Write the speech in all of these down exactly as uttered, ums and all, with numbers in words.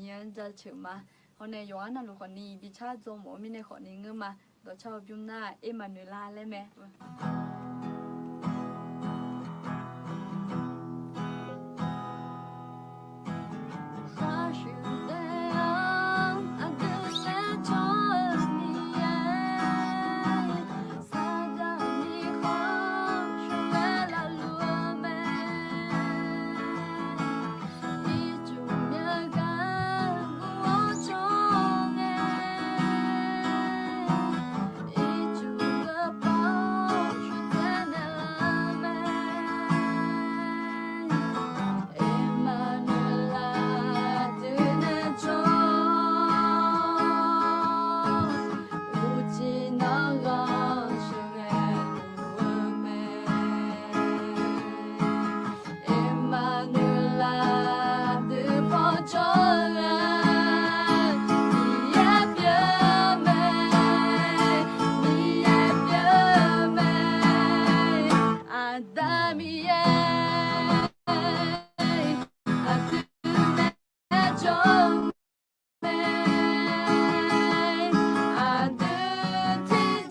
Miqyaer-anr jaceuq ma. Hawr nae yawqghaq navluf khawfni bi car dzaw mawf-eu mirnae khawfni ngeur ma. Dawqcar-eu bymr nar Emmanuel laer mae. Khar shuif daef-awr aqdui saercaw-eu Miqyaer, Saqdaq mirkhanq sheuqghae lafluf-eu mae. Ircuf myav gar guv-awr jawr ngae, ircuf geur paw shuif tae naeq-eu mae. Emmanuel aqdui nae jawr, uqcif nawr ghanr sheuqghae luf-eu mae. Emmanuel aqdui paw jawr-eu ghaq, Miqyaer pyeuf-eu mae, Miqyaer pyeuf-eu mae, Aqda Miqyaer, aqdui nae jawr-eu mae, aqdui tiq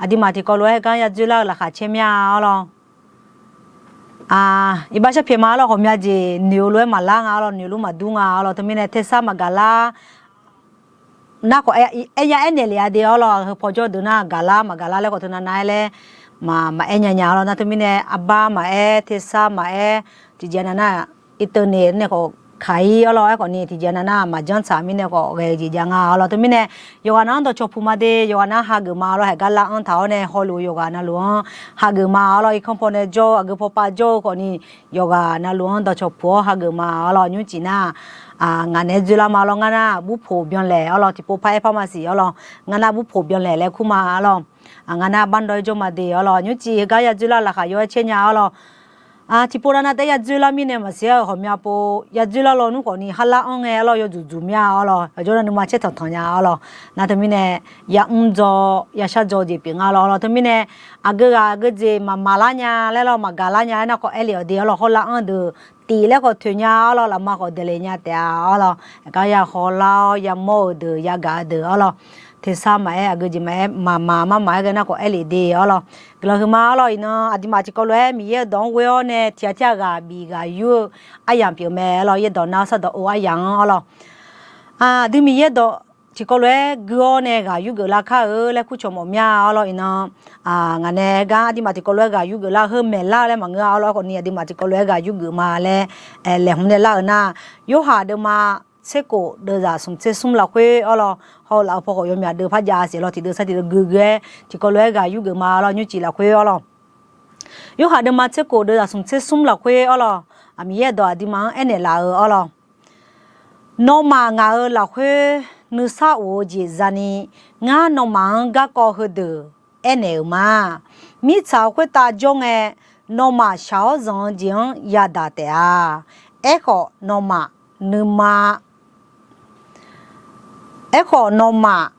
aqduimaf tiqkawv lof-aer heugar yadzoerlar-eu laqkhaq caer mir-a arlawr. Iqbax sharpyaeq ma arlawr, ghawqmya jeq noeq-eu lof-aer maqlar nga arlawr, noeq luf maqdur nga arlawr. Teumirnae tersar maqgaq lar nar khawf, aer ya aernaeq lef-a de arlawr. Heu paw jawr deuq nar gaq lar maqgaq lar laer khawf teunav nav-aer laer maqaer nya nya arlawr. Nar teumirnae arbar maqaer, tersar maqaer, tiqjeq nav nar, irteuv naeq nae khawf kaq-ir arlawr. Aerkhawf ni tiqjeq nav nar maqjanr tsaq mirnae khawf ghae-eu jeq jav nga arlawr. Teumirnae yawqghaq nav-anr dawqcawq puq ma de, yawqghaq nav hageuf ma arlawr. Haeq gar lar-anr taq-awr nae hawluf-eu yawqghaq navluf-anr hageuf ma arlawr. Irkanr paw nae jawr-eu aqgeu paw pav jawr-eu khawf ni yawqghaq navluf-anr dawqcawq puq-awr hageuf ma arlawr. Nymrcif nar, ngaq nae dzoerlar ma arlawr. Ngar nar burpoq byanlaeq arlawr, tiqpov par-aer par maqsiq arlawr. Ngar nar burpoq byanlaeq laer kur ma arlawr. Ngaq nar bardawv-aer jawr ma de arlawr. Nymrcif heugar yadzoerlar laqkhaq yaw-aer caer nya arlawr. Tiqpov nav nav taef-aer yadzoerlar mirnae maqsiq-a-euq ghawqmya pov yadzoerlar lawnmr khawf ni kharlar-anr ngae arlawr, yawdzuq dzuq mir-a arlawr. Aqjox nar nuima caer tanqtanq nya arlawr. Nar teumirnae ya mr dzaw ya shar dzaw jeq pyeuf nga lawr arlawr. Teumirnae aqgeu ghaq aqgeu jeq maqmaq lar nya laer lawr, maqgaq lar nya laer nar khawf aer lef-awq de arlawr. Hawrlar-anr deuq tif laer khawf toeq nya arlawr, lafma khawf daeqle nya taef-a arlawr. Aqgar ya hawrlar-awr yamawr-eu deuq yagaq-eu deuq arlawr. Tersar maqaer, aqgeu jeq maqaer, maqmaq marmaq-aer ghae nar khawf aer lef de arlawr. Guiqlanq huiqma arlawr. Iqnan aqduimaf tiqkawv lof-aer Miqyaer-euq dawq-anr ghoe-awr nae tiq ghaq tiq ghaq ghaq bif ghaq yur-eu aryamq pyeuf mae arlawr. Yaerdawq nav sardawq o aryamq-anr arlawr. Aqdui Miqyaer dawq tiqkawv lof-aer gui-awr nae ghaq yurgeuf lar kar-eu laer kurcawq mawf mir-a arlawr. Iqnan ngaq nae gar aqduimaf tiqkawv lof-aer ghaq yurgeuf lar-eu heu maeqlar-eu laer maqngeur-a arlawr. Aerkhawf ni aqduimaf tiqkawv lof-aer ghaq yurgeuf ma laer laeqhmq nae lar-eu nar, Yorhaq deuvma tserkof deuvzaq smq tser smr lafkhoer arlawr. Hawr-eu laf-eu paw khawf yawmyaq deuv par jav siq lawr, tiqdeuv sar tiqdeuv gui ghae tiqkawv lof-aer ghaq yurgeuf ma lawr. Nymrcif lafkhoer arlawr. Yorhaq deuvma tserkof deuvzaq smq tser smr lafkhoer arlawr. Aqmiqyaer dawq aqduimaf-anr aernaeq laf-eu arlawr. Nawmaf ngaq-euq lafkhoer nuisar of-eu jeq zani, ngar nawmaf-anr garkawv heudeuq aernaeq-euq ma. Mirtsaq khoertav jawr ngae, nawmaf shaq-awr zanq-eu jeq-anr yadaq taef-a. Aerkhawf nawmaf nuima Aerkhawf nawmaf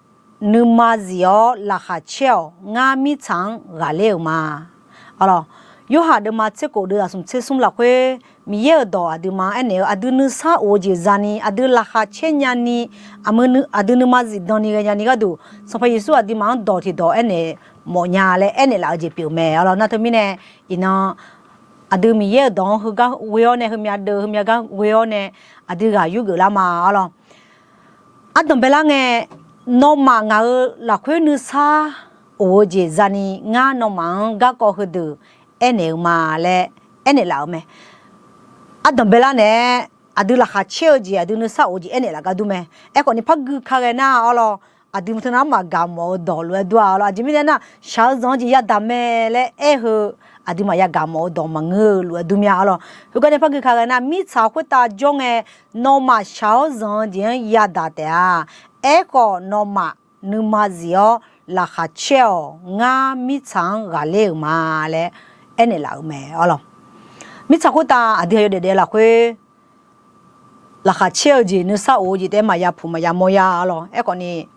nuima zif-awr laqkhaq caer-awq. Ngar mirtsaq-anr ghaqler-euq ma. Arlawr, Yorhaq deuvma tserkof deuvzaq smq tser smr lafkhoer Miqyaer-euq dawq aqduimaf-anr aernaeq-eu, aqdui nuisar of-eu jeq zani, aqdui laqkhaq caer nyani, aqdui nuima zifdan ni ghae nyani gharduq Sanqpaq Yeqsur aqduimaf-anr dawq tiqdawq aernaeq mawfnya laer aernaeq laf-eu jeq pyeuf mae. Arlawr, nar teumirnae iqnan aqdui Miqyaer-euq dawq-anr heugar ghoe-awr nae, heumyav deuv heumyav gar ghoe-awr nae aqdui ghaq yurgeuf lar ma. Arlawr, ardanq baelar ngae, nawmaf ngaq-euq lafkhoer nuisar of-eu jeq zani, ngar nawmaf-anr garkawv heudeuq aernaeq-eu ma laer aernaeq laf-euq mae. Ardanq baelar naeq-aer aqdui laqkhaq caer-eu jeq, aqdui nuisar of-eu jeq aernaeq laf gar dur mae. Aerkhawf ni par gui ka ghae nar arlawr, aqdui maqteu nar maqgaq mawf-eu dawq lof-aer dur-a. Arlawr, aqjeq mirnae nar shaq-eu zanq-eu jeq yadaq mae laer aer-eu, aqduimaf yagaq mawf-eu dawq maqngeur-eu lof-aer dur mir-a. Arlawr, heugar nae par gui ka ghae nar, mirtsaq khoertav jawr ngae, nawmaf shaq-awr zanq-eu jeq-anr yadaq taef-a. Aerkhawf nawmaf nuima zif-awr laqkhaq caer-awq. Ngar mirtsaq-anr ghaqler-euq ma laer aernaeq laf-euq mae. Arlawr, mirtsaq khoertav aqdui aqyawf daef daef lafkhoer laqkhaq caer-eu jeq, nuisar of-eu jeq taef-aer maqya puq maqya mawrya. Arlawr, aerkhawf ni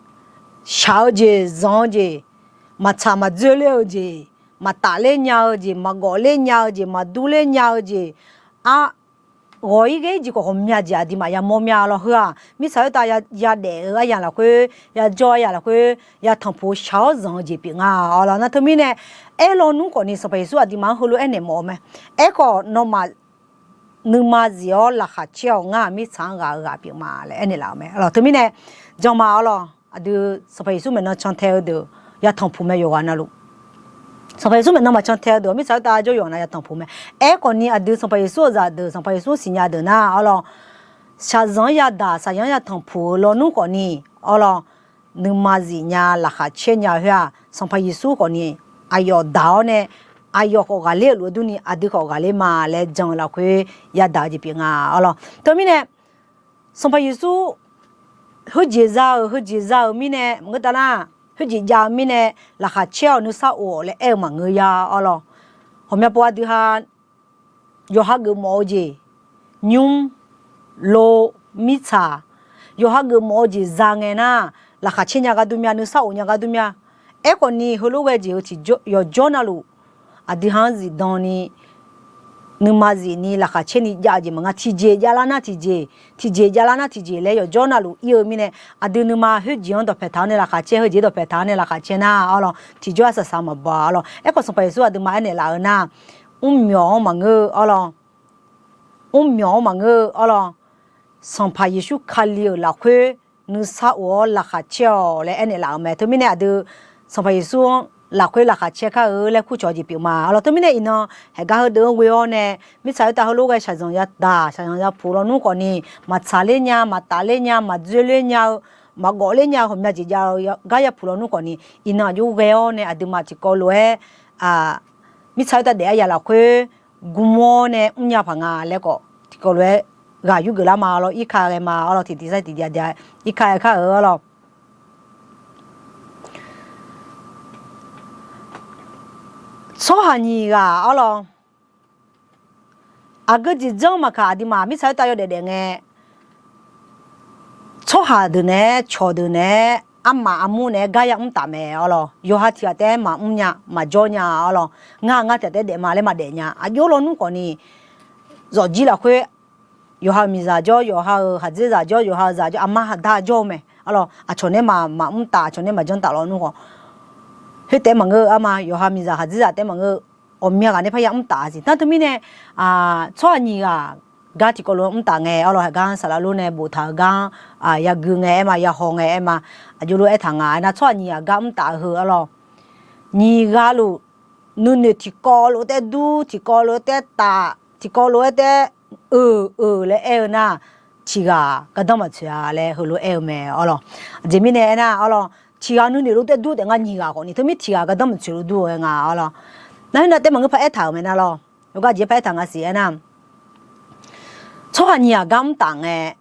shaq-eu jeq, zanq-eu jeq, maqtsaq maqdzoerler-eu jeq, maqtafler nya-eu jeq, maqgawfler nya-eu jeq, maqdurler nya-eu jeq, ar, ghawq-ir ghae-ir jeq khawf ghawqmya jeq aqduimaf yamawr mir-a. Arlawr, heu-aq mirtsaq khoertav yadaef-eu aryamq lafkhoer, yajawr aryamq lafkhoer yatanq puq-eu shaq-awr zanq-eu jeq pyeuf nga. Arlawr, nar teumirnae aerlawnmr khawf ni Sanqpaq Yeqsur aqduimaf-anr heulof-aer aernaeq mawf-eu mae. Aerkhawf nawmaf nuima zif-awr laqkhaq caer-awq. Ngar-aq mirtsaq-anr ghaq-eu ghaq pyeuf ma laer aernaeq laf-euq mae. Arlawr, teumirnae jan ma. Arlawr, aqdui Sanqpaq Yeqsur maeqnan cantae-eu deuq yatanq puq mae yawqghaq navluf. Sanqpaq Yeqsur maeqnan maqcan tae-eu deuq mirtsaq khoertav jawr yawqghaq nav yatanq puq mae. Aerkhawf ni aqdui Sanqpaq Yeqsur-euq zaqdeuq, Sanqpaq Yeqsur siqnya deuq nar arlawr, shaqzanq-anr yadaq, shaqzanq-anr yatanq puq-eu lawnmr khawf ni, arlawr, nuima zif nya laqkhaq caer nya-eu khoer-aq, Sanqpaq Yeqsur khawf ni aqyawf daq-awr nae aqyawf khawf ghaqler-euq lof-aer durni aqdui khawf ghaqler ma laer jan-eu lafkhoer yadaq-eu jeq pyeuf nga. Arlawr, teumirnae Sanqpaq Yeqsur heujeq za-euq, heujeq za-euq mirnae maqngeur tav nar, heujeq jav-eu mirnae laqkhaq caer-awq, nuisar of-awq laer aer-eu maqngeur ya. Arlawr, ghawqmya pov aqdui ha yawqha geufmawf-eu jeq, nymr, lo, mirtsaq, yawqha geufmawf-eu jeq za ngae nar, laqkhaq caer nya gar dur mya, nuisar of nya gar dur mya. Aerkhawf ni heulof ghae jeq-eu tiq yawqjawr navluf aqdui ha-anr zifdan ni nuima zifni laqkhaq caerni jav-eu jeq maqngeur. Tiqjeq javlar nar tiqjeq, tiqjeq javlar nar tiqjeq laer yawqjawr navluf ir-eu mirnae, aqdui nuima khoerjeq-anr dawqpae taq-awr nae laqkhaq caer, khoerjeq dawqpae taq-awr nae laqkhaq caer nar arlawq, tiqjawr arsaq saq maqbaw arlawq. Aerkhawf Sanqpaq Yeqsur aqduimaf aernaeq laf-eu nar, mrmyawq-anr maqngeur-eu arlawq, mrmyawq-anr maqngeur-eu arlawq, Sanqpaq Yeqsur Kali-euq lafkhoer nuisar of-awr laqkhaq caer-awq laer aernaeq laf-euq mae. Teumirnae aqdui Sanqpaq Yeqsur-anr lafkhoer laqkhaq caer kar-eu laer kurcawq jeq pyeuf ma arlawq. Teumirnae iqnan haeqgar heudeuq-anr ghoe-awr nae, mirtsaq khoertav heulof ghae shaqzanq yadaq shaqzanq yapuq lawnmr khawfni, maqtsaq ler nya, maqtaf ler nya, maqdzoer ler nya-eu, maqgawf ler nya-eu ghawqmya jeq jav-eu gar yapuq lawnmr khawfni, iqnan aqjox ghae-awr nae aqduimaf tiqkawv lof-aer mirtsaq khoertav daef aryaq lafkhoer gm-awr nae mrnya paq nga laer khawf tiqkawv lof-aer ghaq yur geuf lar ma arlawq. Irka ghae ma arlawq, tiqdisar tiqdya dya irka ghae kar-eu arlawq. Tsawrhaq nyiq ghaq arlawq, aqgeu jeq janr maqkaq aqduimaf mirtsaq khoertav yawdaef daef ngae, tsawrhaq deuq naeq-aer cawqdeuq naeq-aer armaf armur naeq-aer gar yamr taf mae arlawq. Yawqha tiq ghaq taef-aer maqmr nya, maqjawr nya arlawq. Ngar ngar tiq ghaq taef-aer daef ma laer maqdaef nya. Aqjox lawnmr khawfni, zawqjir lafkhoer yawqha-euq miqzaq jawr, yawqha-euq khaqdzerzaq jawr, yawqha-euq zaq jawr, aqma aqda jawr-eu mae arlawq. Aqcawq naeq-aer maqmr taf, aqcawq naeq-aer maqjanr taf lawnmr khawf, khoertaef-aer maqngeur-eu arma, yawqha miqzaq khaqdzerzaq taef-aer maqngeur-eu, ghawqmya ghaq nae parya mr taf siq nar. Teumirnae tsawrhaq nyiq ghaq gar tiqkawv lof-aer mr taf ngae arlawq, haeqgar saqlaq lor nae boftaq-eu gar-anr yagui ngae aer ma, yahaw ngae aer ma, aqjox lof-aer taq nga aernar, tsawrhaq nyiq ghaq gar mr taf-eu heu arlawq, nyiq ghaq luf nuinoeq tiqkawv lof-aer taef-aer dur, tiqkawv lof-aer taef-aer taf, tiqkawv lof-aer taef-aer euq euq laer aer-eu nar, tiq ghaq gardanr maqtsoeq-a laer heulof-aer aer-eu mae arlawq. Aqjeq mirnae aernar arlawq, tiq ghaq nuinoeq lof-aer taef-aer dur taef ngar nyiq ghaq khawfni, teumirnae tiq ghaq gardanr maqtsoeq lof dur-eu aer nga arlawq. Nar khoernav taef maqngeur par aertaq-euq mae nar lawr. Yawqgar jeq par aertaq nga siq aernar, tsawrhaq nyiq ghaq gar mr taf ngae,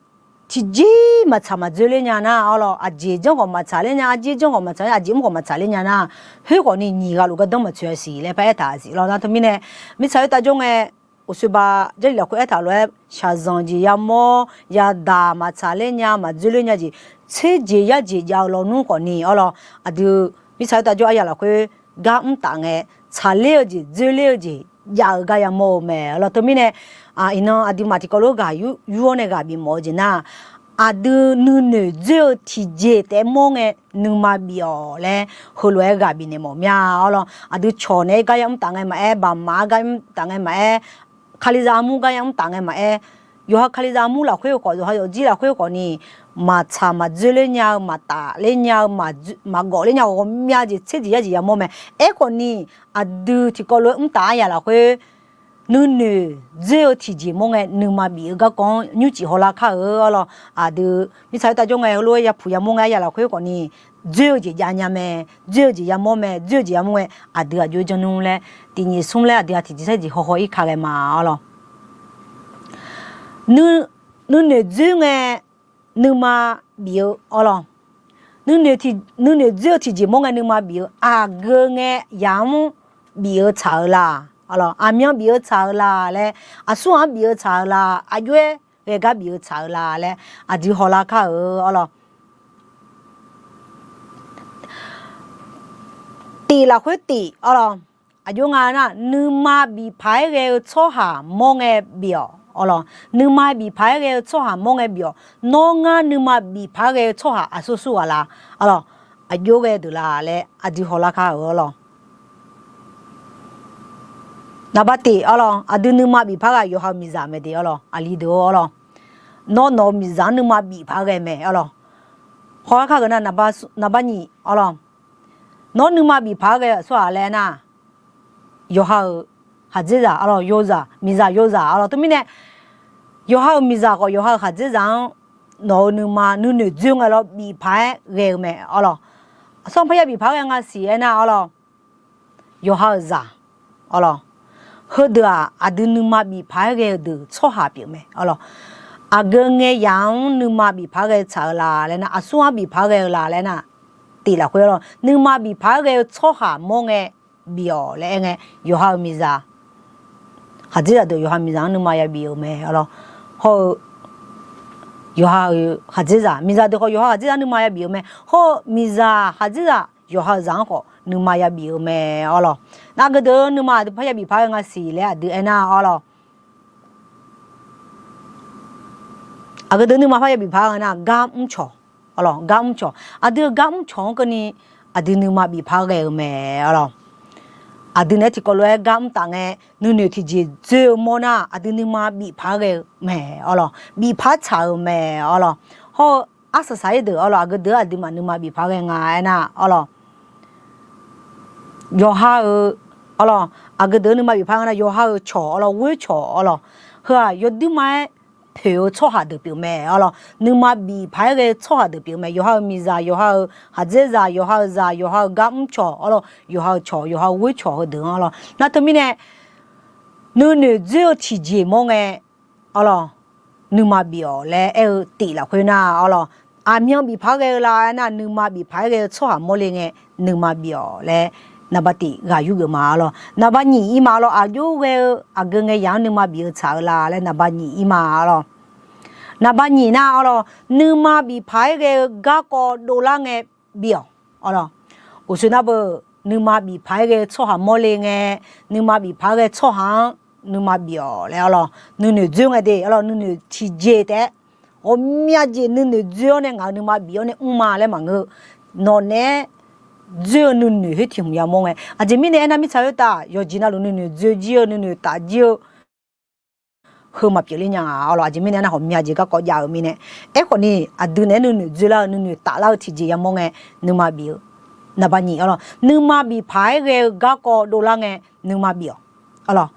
tiqjeq maqtsaq maqdzoer ler nya nar arlawq, aqjeq janr khawf maqtsaq ler nya, aqjeq janr khawf maqtsaq ler nya, aqjeq mr khawf maqtsaq ler nya nar, khoer khawfni nyiq ghaq luf gardanr maqtsoeq-a siq laer par aertaq siq lawr nar. Teumirnae mirtsaq khoertav jawr ngae, uqsoeq ba Jarlif lafkhoer aertaq lof-aer shaqzanq jeq yamawr, yadaq maqtsaq ler nya, maqdzoer ler nya jeq, tser jeq yar jeq jav-eu lawnmr khawfni arlawq, aqdui mirtsaq khoertav jawr aryaq lafkhoer gar mr taf ngae, tsaqler-eu jeq dzoerler-eu jeq jav-eu gar yamawr-eu mae arlawq. Teumirnae iqnan aqduimaf tiqkawv lof ghaq yur-awr nae ghaq bifmawf-eu jeq nar, aqdui nuinoeq dzoer-eu tiqjeq taef-aer mawr ngae nuima bif-awq laer heulof-aer ghaq bifnaeq mawf mir-a arlawq. Aqdui cawq naeq-aer gar yamr taf ngae maqaer, baqmaf-anr gar yamr taf ngae maqaer, kalizaq armur gar yamr taf ngae maqaer, yawqha kalizaq armur lafkhoer-eu khawf, yawqha yawfjir lafkhoer-eu khawfni, maqtsaq maqdzoer ler nya-eu, maqtaf ler nya-eu, maqgawf ler nya-eu ghawqmya jeq tser jeq yar jeq yamawr mae. Aerkhawfni, aqdui tiqkawv lof-aer mr taf aryaq lafkhoer nuinoeq dzoer-eu tiqjeq mawr ngae nuima bif-eu garkawv-anr nymrcif hawlar kar-eu arlawq. Aqdui mirtsaq khoertav jawr ngae heulof-aer yapuq yamawr ngae aryaq lafkhoer khawfni, dzoer-eu jeq jav nya mae, dzoer-eu jeq yamawr mae, dzoer-eu jeq yamawr ngae, aqdui aqjox janr nmr laer, tiqnyiq smr laer aqdui-aq tiqjeq saer jeq hawhaw-ir ka ghae ma arlawq. Nuinoeq dzoer ngae nuima bif-eu arlawq. Nuinoeq dzoer-eu tiqjeq mawr ngae nuima bif-eu aqgeu ngae yamq-anr bif-eu tsaq-eu la, aqmyan bif-eu tsaq-eu la laer, aqsur ghaq-anr bif-eu tsaq-eu la, aqjox-aer ghae gar bif-eu tsaq-eu la laer aqdui hawlar kar-eu arlawq. Tif lafkhoer tif arlawq. Aqjox nga nar, nuima bif paq-aer ghae-eu tsawrhaq mawr ngae bif-awq arlawq. Nuima bif paq-aer ghae-eu tsawrhaq mawr ngae bif-awq. Nawr ngar nuima bif paq-aer ghae-eu tsawrhaq aqsur sur ghaq la arlawq. Aqjox ghae deuq la laer aqdui hawlar kar-eu arlawq. Naqba tif arlawq, aqdui nuima bif paq-aer ghae yawqha-euq miqzaq mae de arlawq, aqli deuq-or arlawq. Nawr nawq-euq miqzaq-anr nuima bif paq-aer ghae mae arlawq. Hawlar kar-eu nar, naqba nyiq arlawq. Nawr nuima bif paq-aer ghae-eu tsawrhaq laer nar, yawqha-euq khaqdzerzaq arlawq, yawzaq, miqzaq yawzaq arlawq. Teumirnae yawqha-euq miqzaq khawf yawqha-euq khaqdzerzaq-anr nawq-euq nuima nuinoeq dzoer ngae lawr bif paq-aer ghae-eu mae arlawq. Aqsur-anr parya bif paq-aer ghae nga siq aernar arlawq, yawqha-euq zaq arlawq. Heudeuq-aq aqdui nuima bif paq-aer ghae-eu deuq tsawrhaq pyeuf mae arlawq. Aqgeu ngae yamq-anr nuima bif paq-aer ghae tsaq-eu la laer nar, aqsur-anr bif paq-aer ghae-eu la laer nar, tif lafkhoer arlawq, nuima bif paq-aer ghae-eu tsawrhaq mawr ngae bif-awq laer aer ngae, yawqha-euq miqzaq khaqdzerzaq deuq yawqha miqzaq-anr nuima ya bif-euq mae arlawq. Hawr-eu yawqha-euq khaqdzerzaq, miqzaq deuq khawf yawqha khaqdzerzaq-anr nuima ya bif-euq mae. Hawr-eu miqzaq khaqdzerzaq yawqha-euq zaq-anr khawf nuima ya bif-euq mae arlawq. Nar aqgeu deuq nuima aqdui parya bif paq-aer ghae nga siq laer aqdui aernar arlawq. Aqgeu deuq nuima par ya bif paq-aer ghae nar, gar mrcawq, arlawq, gar mrcawq. Aqdui-euq gar mrcawq-anr keuvni aqdui nuima bif paq-aer ghae-eu mae, arlawq. Aqdui naeq-aer tiqkawv lof-aer gar mrtaf ngae, nuinoeq tiqjeq dzoer-eu mawr nar, aqdui nuima bif paq-aer ghae-eu mae, arlawq. Bif paq-aer tsaq-euq mae, arlawq. Hawr-eu arsaq saq-ir deuq, arlawq, aqgeu deuq-anr aqduimaf nuima bif paq-aer ghae nga aernar, arlawq, yawqha-euq, arlawq, aqgeu deuq-anr nuima bif paq-aer ghae nar, yawqha-euq cawq, arlawq, ghoer cawq, arlawq, heu-aq yawduirma-aer poeq-eu tsawrhaq deuq pyeuf mae, arlawq. Nuima bif paq-aer ghae-eu tsawrhaq deuq pyeuf mae. Yawqha-euq miqzaq, yawqha-euq khaqdzerzaq, yawqha-euq zaq, yawqha-euq gar mrcawq, arlawq, yawqha-euq cawq, yawqha-euq ghoer cawq heudeuq-anr, arlawq. Nar teumirnae nuinoeq dzoer-eu tiqjeq mawr ngae, arlawq, nuima bif-awq laer aer-eu tif lafkhoer nar, arlawq, aqmyan bif paq-aer ghae-eu la aernar, nuima bif paq-aer ghae-eu tsawrhaq mawrle ngae, nuima bif-awq laer naqba tif ghaq yurgeuf ma, arlawq. Naqba nyiq ir ma, arlawq, aqjox ghae-eu aqgeu ngae yaq-anr nuima bif-eu tsaq-eu la laer naqba nyiq ir ma, arlawq. Naqba nyiq nar, arlawq, nuima bif paq-aer ghae-eu garkawv dovlar ngae bif-awq, arlawq. Uqshoe nar beu, nuima bif paq-aer ghae-eu tsawrhaq mawrle ngae, nuima bif paq-aer ghae-eu tsawrhaq-anr nuima bif-awq laer, arlawq, nuinoeq dzoer ngae de, arlawq, nuinoeq tiqjeq taef-aer ghawqmya jeq nuinoeq dzoer-awr nae ngaq-euq nuima bif-awr nae mr ma laer maqngeur-eu, nawqnaeq-aer dzoer-eu nuinoeq khoer tiq hmq yamawr ngae. Aqjeq mirnae aernar, mirtsaq khoertav yawqjeq navluf nuinoeq dzoer jir-eu, nuinoeq taf jir-eu heu maqpyeuf ler nya nga, arlawq. Aqjeq mirnae aernar, ghawqmya jeq garkawv jav-euq mirnae. Aerkhawf ni, aqdui naeq-aer nuinoeq dzoerlar-eu, nuinoeq taflar-eu tiqjeq yamawr ngae, nuima bif-eu. Naqba nyiq, arlawq, nuima bif paq-aer ghae-eu garkawv dovlar ngae, nuima bif-awq, arlawq.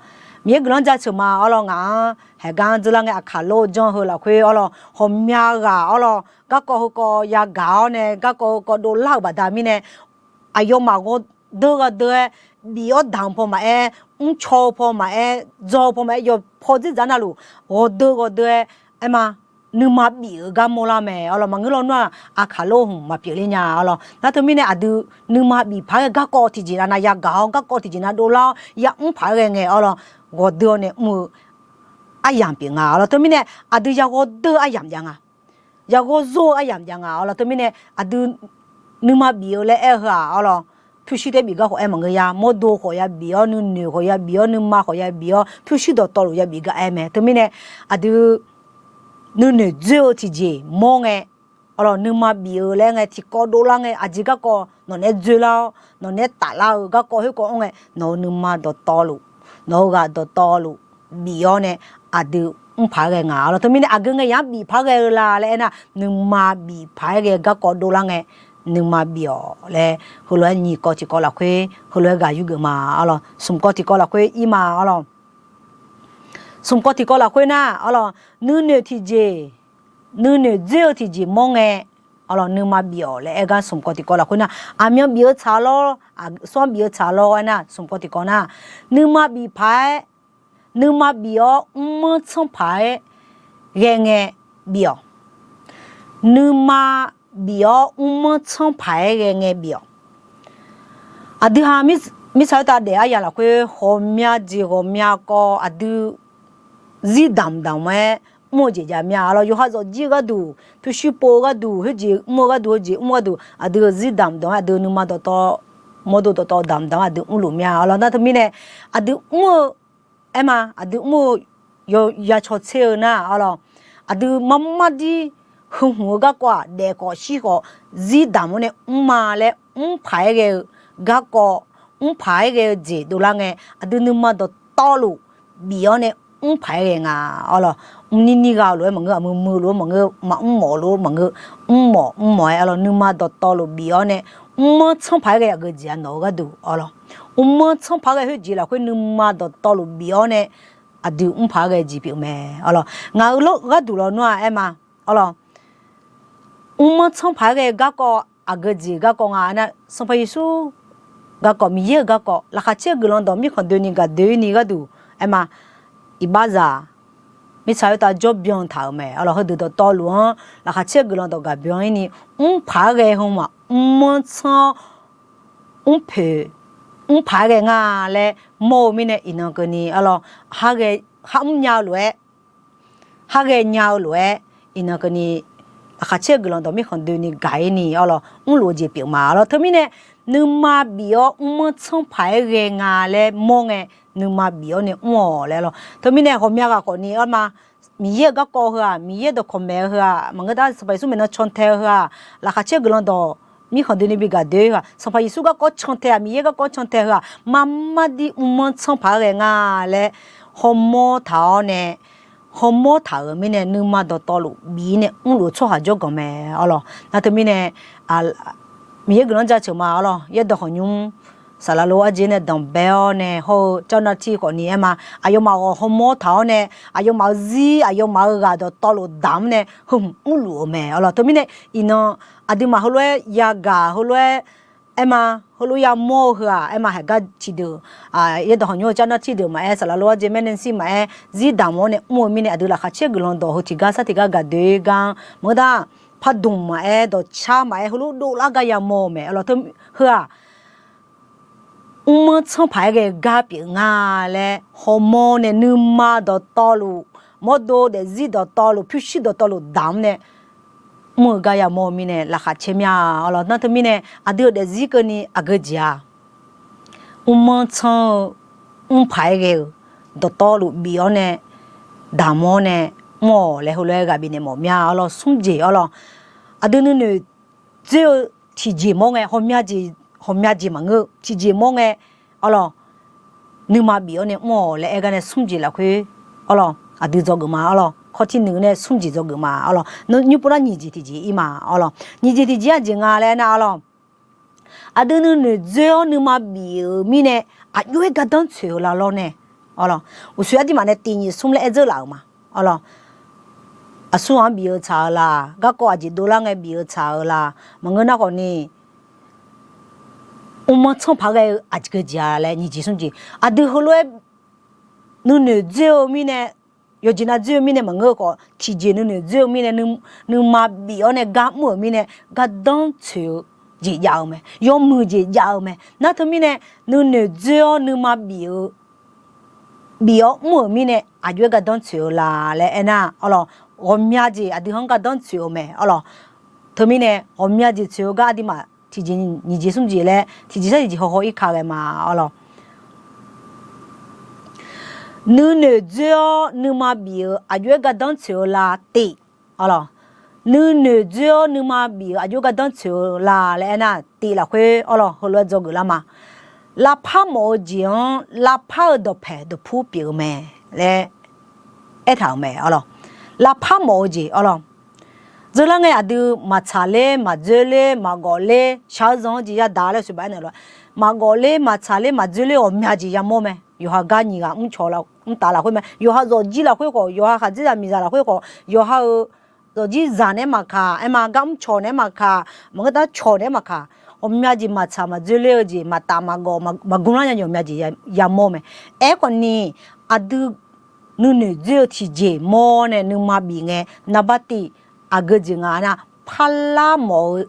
Miqyaer guiqlanq jaceuq ma, arlawq, ngaq-anr haeqgar-anr dzeurlar ngae, aqkaq lor janr heu lafkhoer, arlawq, ghawqmya ghaq, arlawq, garkawv heukawv yagaq-awr nae, garkawv heukawv dovlar-euq baqda mirnae, aqyawfmaf ghawqdeu ghawqdeu-aer bif-awr damq-eu paw maqaer, mrcaw-eu paw maqaer, dzaw-eu paw maqaer, yawqpaw dzerdzaq navluf ghawqdeu ghawqdeu-aer aer ma, nuima bif-eu gar mawrlar mae, arlawq. Maqngeur lawnmr-aq, aqkaq lor hmq maqpyeuf ler nya, arlawq. Nar teumirnae aqdui nuima bif paq-aer ghae garkawv tiqjeq nav nav yagaq-awr, garkawv tiqjeq nav dovlar-awr ya mr paq-aer ghae ngae, arlawq, ghawqdeu-awr nae mr-eu aryamq pyeuf nga, arlawq. Teumirnae aqdui ya ghawqdeu-eu aryamq jav nga, ya ghawqzor-eu aryamq jav nga, arlawq. Teumirnae aqdui nuima bif-eu laer aer-eu heu-aq, arlawq, pyurshuir taef bif gar khawf aer maqngeur ya. Mawrdo khawf ya bif-awr, nuinoeq khawf ya bif-awr, nuima khawf ya bif-awr, pyurshuir dawqtawvluf ya bif gar aer mae. Teumirnae aqdui nuinoeq dzoer-eu tiqjeq mawr ngae, arlawq, nuima bif-eu laer ngae, tiqkawv dovlar ngae, aqjeq garkawv nawqnaeq-aer dzoerlar-awr, nawqnaeq-aer taflar-eu garkawv khoerkawv-anr ngae, nawq-euq nuima dawqtawvluf, nawq-euq ghaq dawqtawvluf bif-awr nae aqdui mr paq-aer ghae nga, arlawq. Teumirnae aqgeu ngae yaq-anr bif paq-aer ghae-eu la laer aernar, nuima bif paq-aer ghae garkawv dovlar ngae, nuima bif-awq laer heulof-aer nyiq kawv tiqkawv lafkhoer heulof-aer ghaq yurgeuf ma, arlawq. Smq kawv tiqkawv lafkhoer ir ma, arlawq. Smq kawv tiqkawv lafkhoer nar, arlawq, nuinoeq tiqjeq, nuinoeq dzoer-eu tiqjeq mawr ngae, arlawq, nuima bif-awq laer aer gar smq kawv tiqkawv lafkhoer nar, aqmyan bif-eu tsaq lawr, aqsar bif-eu tsaq lawr aernar, smq kawv tiqkawv nar, nuima bif paq-aer, nuima bif-awr mrmanr tsanr paq-aer ghae ngae bif-awq. Nuima bif-awr mrmanr tsanr paq-aer ghae ngae bif-awq. Aqdui ha mirtsaq khoertav daef aryamq lafkhoer ghawqmya jeq ghawqmya kawv aqdui zir damq damq-aer mr-eu jeq jav mir-a, arlawq. Yawqha zawqjir-eu gharduq, pyurshuir pov-eu gharduq, khoerjeq mr-eu gharduq, heujeq mr-eu gharduq, aqdui zir damq damq-aer aqdui nuima dawqtawv, mawrdo dawqtawv damq damq-aer aqdui mrluf mir-a, arlawq. Nar teumirnae aqdui mr-eu aer ma, aqdui mr-eu ya cawtser-eu nar, arlawq, aqdui mar mar dir heu hmq-eu garkawv-aq, daef khawf shir khawf zir damq-awr nae mr ma laer mr paq-aer ghae-eu garkawv, mr paq-aer ghae-eu jeq dovlar ngae, aqdui nuima dawqtawvluf bif-awr nae mr paq-aer ghae nga, arlawq. Mrnir nir gha-eu lof-aer maqngeur, aqmui mui-eu lof-aer maqngeur, maqmr mawf-eu lof-aer maqngeur, mr mawf mr mawf-aer, arlawq, nuima dawqtawvluf bif-awr nae mrmanr tsanr paq-aer ghae aqgeu jeq-a nawq-eu gharduq, arlawq. Mrmanr tsanr paq-aer ghae khoerjeq lafkhoer nuima dawqtawvluf bif-awr nae aqdui mr paq-aer ghae jeq pyeuf mae, arlawq. Ngaq-euq gharduq lawnmr-aq aer ma, arlawq, mrmanr tsanr paq-aer ghae garkawv aqgeu jeq garkawv nga aernar, Sanqpaq Yeqsur garkawv, Miqyaer-euq garkawv, laqkhaq caer-eu guiqlanq dawq mirkhanq doeni gaq doeni gharduq aer ma. Iqbaxzaq mirtsaq khoertav jawr byan taq-euq mae, arlawq. Heudeuq dawqtawvluf-anr laqkhaq caer-eu guiqlanq dawq gaq byan-ir ni, mr paq-aer ghae heu-aq mrmanr tsanr-awr mrpoeq mr paq-aer ghae nga laer mawr-eu mirnae, iqnan keuvni, arlawq, kharmr nya-eu lof-aer, kharghae nya-eu lof-aer, iqnan keuvni laqkhaq caer-eu guiqlanq dawq mirkhanq doeni gaq-ir ni, arlawq, mrluf-eu jeq pyeuf ma, arlawq. Teumirnae nuima bif-awr mrmanr tsanr paq-aer ghae nga laer mawr ngae, nuima bif-awr nae mr-awq laer, arlawq. Teumirnae ghawqmya ghaq khawfni aer ma, Miqyaer-euq garkawv heu-aq, Miqyaer dawqkawq maeq-eu heu-aq, maqngeur nar Sanqpaq Yeqsur maeqnan cantae-eu heu-aq, laqkhaq caer guiqlanq dawq mirkhanq doeni bi gaq doe-eu heu-aq, Sanqpaq Yeqsur garkawv cantae-aq, Miqyaer garkawv cantae-eu heu-aq, marmar dir mrmanr tsanr paq-aer ghae nga laer hawmawr taq-awr nae, hawmawr taq-euq mirnae nuima dawqtawvluf bif-ir nae mrluf-eu tsawrhaq jawrganq mae arlawq. Nar teumirnae Miqyaer guiqlanq jaceuq ma arlawq. Yaerdawq khawqnymr saqlaq lof-aer arjeq nae danqbae-awr nae hawr-eu เจ้าหน้าที่ khawfni aer ma, aqyawfmaf ghawq hawmawr taq-awr nae, aqyawfmaf-euq zir aqyawfmaf-euq ghaq dawqtawvluf damq-anr nae heu hmq mrluf-euq mae arlawq. Teumirnae iqnan aqduimaf heulof-aer yagaq heulof-aer aer ma, heulof yamawr-eu heu-aq aer ma, haeqgar tiqdeuq, yaerdawq khawqnymr-eu เจ้าหน้าที่ deuq maqaer, saqlaq lof-aer arjeq แม่นางศรี maqaer, zir damq-awr nae mr-eu mirnae aqdui laqkhaq caer guiqlanq dawq heu tiqgar sar tiqgar gaq doe-ir gar maqngeur nar, pardmq maqaer, dawqcar maqaer, heulof dovlar gar yamawr-eu mae arlawq. Teu heu-aq mrmanr tsanr paq-aer ghae-eu gar pyeuf nga laer hawmawr nae nuima dawqtawvluf, mawrdo daefzir dawqtawvluf, pyurshuir dawqtawvluf damq-anr nae mr-eu gar yamawr-eu mirnae laqkhaq caer mya arlawq. Nar teumirnae aqdui-euq daefzir keuvni aqgeu jeq-aq, mrmanr tsanr-eu mr paq-aer ghae-euq dawqtawvluf bif-awr nae damq-awr nae mr-awq laer heulof-aer ghaq bifnaeq mawf mya arlawq. Smr jeq arlawq, aqdui nuinoeq dzoer-eu tiqjeq mawr ngae, ghawqmya jeq, ghawqmya jeq maqngeur-eu tiqjeq mawr ngae arlawq, nuima bif-awr nae mr-awq laer aer gar nae smr jeq lafkhoer arlawq aqdui dzawgeuf ma arlawq. Kawr tir nuiq nae smr jeq dzawgeuf ma arlawq. Nymr pov nar nyiq jeq tiqjeq ir ma arlawq. Nyiq jeq tiqjeq aqjeq nga laer aer nar arlawq, aqdui nuinoeq dzoer-awr nuima bif-euq mirnae aqjox-aer gardanr tsoeq-eu la lawr nae arlawq, uqshoe aqduimaf nae tiq nyiq smr laer aer dzeur laf-euq ma arlawq. Aqsur ghaq-anr bif-eu tsaq-eu la, garkawv aqjeq dovlar ngae bif-eu tsaq-eu la, maqngeur nar khawfni mrmanr tsanr paq ghae-eu aqgeu jeq-a laer nyiq jeq smr jeq aqdui heulof-aer nuinoeq dzoer-eu mirnae, yawqjeq nav dzoer-eu mirnae maqngeur khawf, tiqjeq nuinoeq dzoer-eu mirnae, nuima bif-awr nae gar mr-euq mirnae gardanr tsoeq-eu jeq jav-eu mae, yawmuiq jeq jav-eu mae. Nar teumirnae nuinoeq dzoer-awr nuima bif-eu bif-awr mr-euq mirnae aqjox-aer gardanr tsoeq-eu la laer aernar arlawq, ghawqmya jeq aqdui-anr gardanr tsoeq-eu mae arlawq. Teumirnae ghawqmya jeq tsoeq-eu gar aqduimaf tiqjeq nyiq jeq smr jeq laer tiqjeq sar tiqjeq hawhaw ir ka ghae ma arlawq. Nuinoeq dzoer-awr nuima bif-eu aqjox-aer gardanr tsoeq-eu la tif arlawq. Nuinoeq dzoer-awr nuima bif-eu aqjox-aer gardanr tsoeq-eu la laer aernar tif lafkhoer arlawq heulof-aer dzawgeuf lar ma. Lavpar mawf-eu jeq-anr lavpar-eu dawqpaeq dawqpur pyeuf-eu mae laer aertaq-euq mae arlawq. Lavpar mawf-eu jeq arlawq, dzeurlar ngae aqdui maqtsaq ler maqdzoer ler maqgawf ler shaq-eu zanq-eu jeq yadaq laer sheuqbaq aernaeq lof, maqgawf ler maqtsaq ler maqdzoer ler ghawqmya jeq yamawr mae. Yawqha gar nyiq ghaq mrcawq mrtaf lafkhoer mae. Yawqha zawqjir lafkhoer khawf, yawqha khaqdzerzaq miqzaq lafkhoer khawf, yawqha-euq zawqjir zaq naeq-aer maqkaq, aer ma gar mrcawq naeq-aer maqkaq, maqngeur tar cawq naeq-aer maqkaq, ghawqmya jeq maqtsaq maqdzoer ler-eu jeq maqtaf maqgawf maqgmr lar nya ghawqmya jeq yamawr mae. Aerkhawfni aqdui nuinoeq dzoer-eu tiqjeq mawr nae nuima bif ngae narbar tiv aqgeu jeq nga nar, parlar mawf-eu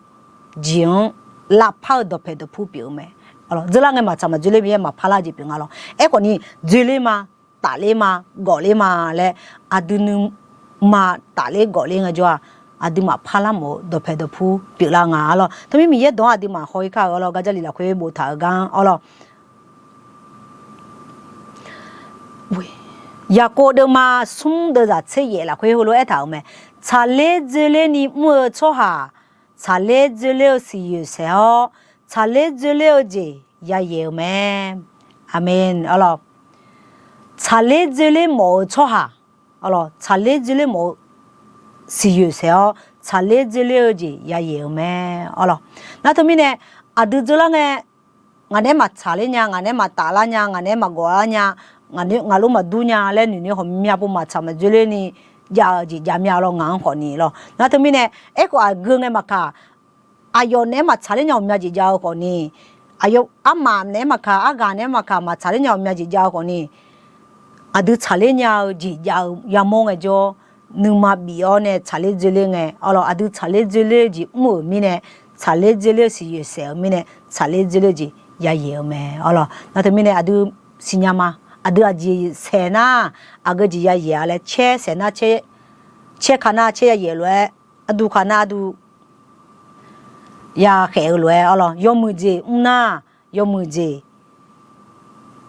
jeq-anr lavpar-eu dawqpaeq dawqpur pyeuf-eu mae. Dzeurlar ngae maqtsaq maqdzoer ler Miqyaer maqpar lar jeq pyeuf nga lawr. Aerkhawfni dzoer ler ma, tafler ma, gawf ler ma laer aqdui nuima tafler gawf ler ngaejawr-aq, aqduimaf parlar mawf-eu dawqpaeq dawqpur pyeuflar nga arlawr. Teumir Miqyaer dawq-anr aqduimaf haw-ir kar-euq arlawr, gar Jarlif lafkhoer boftaq-euq gar-anr arlawr. Yaqkov deuvma smr deuvzaq tser yaef lafkhoer heulof-aer aertaq-euq mae. Tsaqler dzoerlerni mr-eu tsawrhaq, tsaqler dzoerler-eu siqyoeq saeq-awr, tsaqler dzoerler-eu jeq yayaeq-eu mae. Aqmeq arlawr. Tsaqler dzoerler mawf-eu tsawrhaq, tsaqler dzoerler mawf-eu siqyoeq saeq-awr, tsaqler dzoerler-eu jeq yayaeq-eu mae arlawr. Nar teumirnae aqdui dzeurlar ngae, ngaq naeq-aer maqtsaqler nya, ngaq naeq-aer maqtaflar nya, ngaq naeq-aer maqgawflar nya, ngaq lor maqdur nya laer noeq noeq ghawqmya pov maqtsaq maqdzoerlerni jav-eu jeq jav mya lawr, ngaq-anr khawfni lawr. Nar teumirnae aerkhawf aqgeu ngae maqkaq, aqyawf naeq-aer maqtsaqler nya ghawqmya jeq jav-eu khawfni, aqyawf armaf naeq-aer maqkaq, arghaq naeq-aer maqkaq maqtsaqler nya ghawqmya jeq jav-eu khawfni, aqdui tsaqler nya-eu jeq jav-eu yamawr ngaejawr, nuima bif-awr nae tsaqler dzoerler ngae arlawr, aqdui tsaqler dzoerler-eu jeq mr-euq mirnae, tsaqler dzoerler-eu siqyoeq saeq-euq mirnae, tsaqler dzoerler-eu jeq yayaeq-eu mae arlawr. Nar teumirnae aqdui siqnya ma, aqdui aqjeq saeq nar aqgeu jeq yayaeq-a laer, caer saeq nar caer, caer ka nar caer yayaeq lof-aer, ardu ka nar ardu yakhaeq-eu lof-aer arlawr, yawmuiq jeq mr nar yawmuiq jeq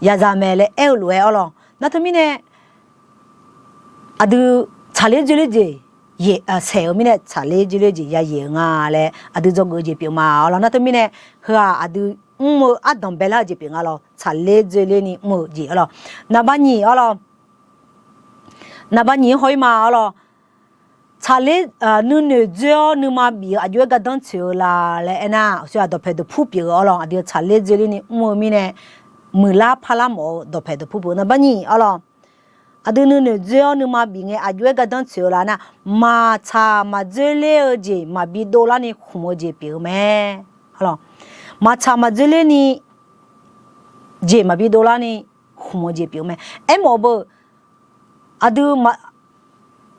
yaza mae laer aer-eu lof-aer arlawr. Nar teumirnae aqdui tsaqler dzoerler jeq, saeq-eu mirnae tsaqler dzoerler jeq yayaeq-eu nga laer aqdui dzawgeuf-eu jeq pyeuf ma. Arlawq, nar teumirnae heu-aq aqdui mr-eu ardanq baelar-eu jeq pyeuf nga lawq. Tsaqler dzoerlerni mr-eu jeq arlawq. Naqba nyiq arlawq. Naqba nyiq-anr haw-ir ma arlawq. Tsaqler, nuinoeq dzoer-awr nuima bif-eu aqjox-aer gardanr tsoeq-eu la laer aernar, aqsur-aq dawqpaeq dawqpur pyeuf-eu arlawq. Aqdui-euq tsaqler dzoerlerni mr-eu mirnae, muiqlar parlar mawf-eu dawqpaeq dawqpur pyeuf-eu. Naqba nyiq arlawq. Aqdui nuinoeq dzoer-awr nuima bif ngae aqjox-aer gardanr tsoeq-eu la nar, maqtsaq maqdzoerler-eu jeq maqbi dovlarni khmq-eu jeq pyeuf-eu mae. Maqtsaq maqdzoerlerni jeq maqbi dovlarni khmq-eu jeq pyeuf-eu mae. Aermawf-eu beu, aqdui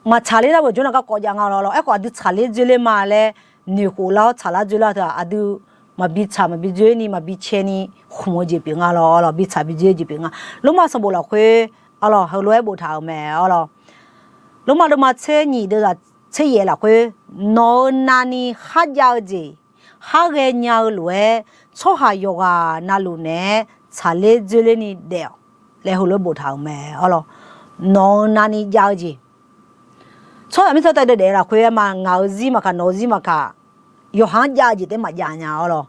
maqtsaq ler nar beu jawrnav garkawv jav nga lawq. Aerkhawf aqdui tsaqler dzoerler ma laer noeqkhof lar-awr tsaqlar dzoerlar-eu teu-aq, aqdui maqbi tsaq maqbi dzoerni maqbi caeni khmq-eu jeq pyeuf nga lawq. Arlawq, bi tsaq bi dzoer jeq pyeuf nga. Lormav sanqbof lafkhoer arlawq heulof-aer boftaq-euq mae arlawq. Lormav deuvma tser nyiq deuvzaq tser yaef lafkhoer, nawq-euq navni kharjav-eu jeq khar ghaenya-eu lof-aer, tsawrhaq yawqghaq navluf naeq-aer tsaqler dzoerlerni daef-awq laer heulof-aer boftaq-euq mae arlawq. Nawq-euq navni jav-eu jeq, tsawrhaq mirtsaq taef daef daef lafkhoer aer ma, ngaq-euq zir maqkaq, nawq-euq zir maqkaq, yawqha-anr jav-eu jeq taef maqjav nya arlawq.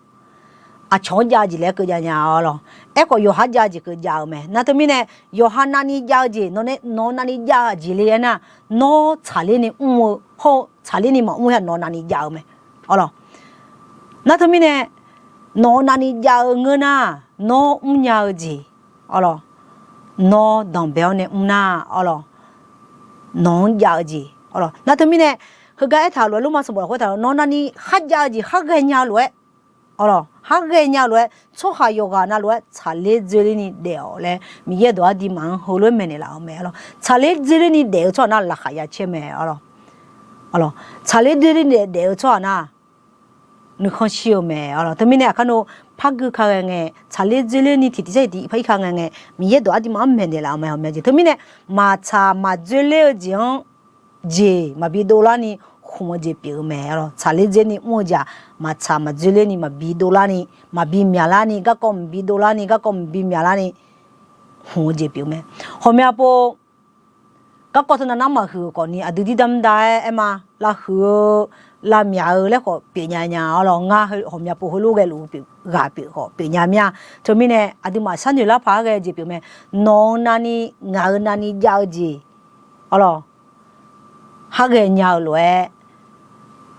Aqcawq-anr jav-eu jeq laer keuv jav nya arlawq. Aerkhawf yawqha jav-eu jeq keuv jav-eu mae. Nar teumirnae, yawqha navni jav-eu jeq, nawq-euq navni jav-eu jeq le aernar, nawr tsaqlerni mr-eu hawr-eu tsaqlerni maqmr-a nawq-euq navni jav-eu mae arlawq. Nar teumirnae, nawq-euq navni jav-eu ngeur nar, nawr mrnya-eu jeq arlawq, nawr danqbae-awr nae mr nar arlawq, nawq-anr jav-eu jeq arlawq. Nar teumirnae, heugar aertaq-eu lof-aer lormav sanqbof lafkhoer taq-eu nawq-euq navni kharjav-eu jeq khar ghaenya-eu lof-aer arlawq, khar ghaenya-eu lof-aer tsawrhaq yawqghaq navluf-aer tsaqler dzoerlerni daef-awq laer Miqyaer dawq-anr aqduimaf-anr heulof-aer maeqnaeq laf-euq mae arlawq. Tsaqler dzoerlerni daef-eu tsawrhaq nar laqkhaq ya caer mae arlawq. Tsaqler dzoerlerni daef-eu tsawrhaq nar nuikhanr shir-eu mae arlawq. Teumirnae aqkar nmr par gui ka ghae ngae, tsaqler dzoerlerni tiqtiq sar tiqtiq par ir ka ghae ngae, Miqyaer dawq aqduimaf-anr maeqnaeq laf-euq mae hawq mae jeq. Teumirnae, maqtsaq maqdzoerler-eu jeq-anr jeq maqbi dovlarni khmq-eu jeq pyeuf-eu mae arlawq. Tsaqler dzoerni mr-eu jeq-aq, maqtsaq maqdzoerlerni maqbi dovlarni, maqbi myaqlarni, garkawv maqbi dovlarni, garkawv maqbi myaqlarni khmq-eu jeq pyeuf-eu mae. Hawq mya pov, garkawv teunav nar maqhuiq-euq khawfni aqdui dirdar mrda-aer aer ma, lavhuiq-eu lavmyaq-eu laer khawf pyeufnya nya arlawq. Ngar hawq mya pov heulof ghaeluf-eu ghaq pyeuf khawf pyeufnya mir-a. Teumirnae aqduimaf sharnoeq lar paq-aer ghae-eu jeq pyeuf mae. Nawq-euq navni, ngaq-euq navni jav-eu jeq arlawq, khar ghaenya-eu lof-aer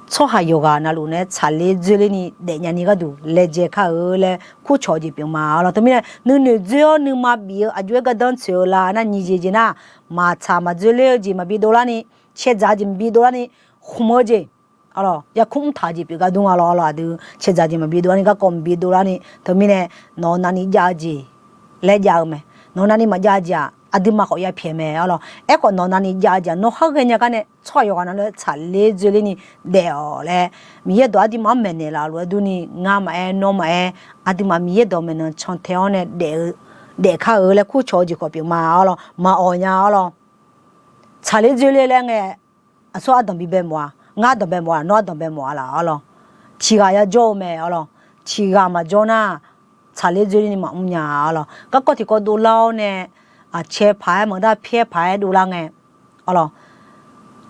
tsawrhaq yawqghaq navluf naeq-aer tsaqler dzoerlerni daefnya ni gharduq laejae kar-eu laer kurcawq-eu jeq pyeuf ma arlawq. Teumirnae nuinoeq dzoer-awr nuima bif-eu aqjox-aer gardanr tsoeq-eu la nar nyiq jeq jeq nar, maqtsaq maqdzoerler-eu jeq maqbi dovlarni, caedzaq jeq maqbi dovlarni khmq-eu jeq arlawq, yarkmr mrtaq-eu jeq pyeuf gar dur nga lawr arlawq. Aqdui caedzaq jeq maqbi dovlarni, garkawv maqbi dovlarni, teumirnae nawq-euq navni jav-eu jeq laer jav-eu mae. Nawq-euq navni maqjav-eu jeq-aq aqduimaf khawf yapyaeq mae arlawq. Aerkhawf nawq-euq navni jav-eu jeq-aq nawr khar ghaenya gar nae tsawrhaq yawqghaq navluf-aer tsaqler dzoerlerni daef-awq laer Miqyaer dawq aqduimaf-anr maeqnaeq laf-euq lof-aer durni, ngar maqaer nawr maqaer, aqduimaf Miqyaer dawq maeqnan cantae-awr nae daef-eu, daef kar-eu laer kurcawq-eu jeq khawf pyeuf ma arlawq. Maqawq nya arlawq. Tsaqler dzoerler laer ngae, aqsur ardanq bi bae mawf-a, ngar ardanq bae mawf-a, nawr ardanq bae mawf-a laf arlawq. Tiq ghaq yajawr-eu mae arlawq. Tiq ghaq maqjawr nar, tsaqler dzoerlerni maqmr nya arlawq. Garkawv tiqkawv dovlar-awr nae, aqcae paq-aer maqdar pyaer paq-aer dovlar ngae arlawq.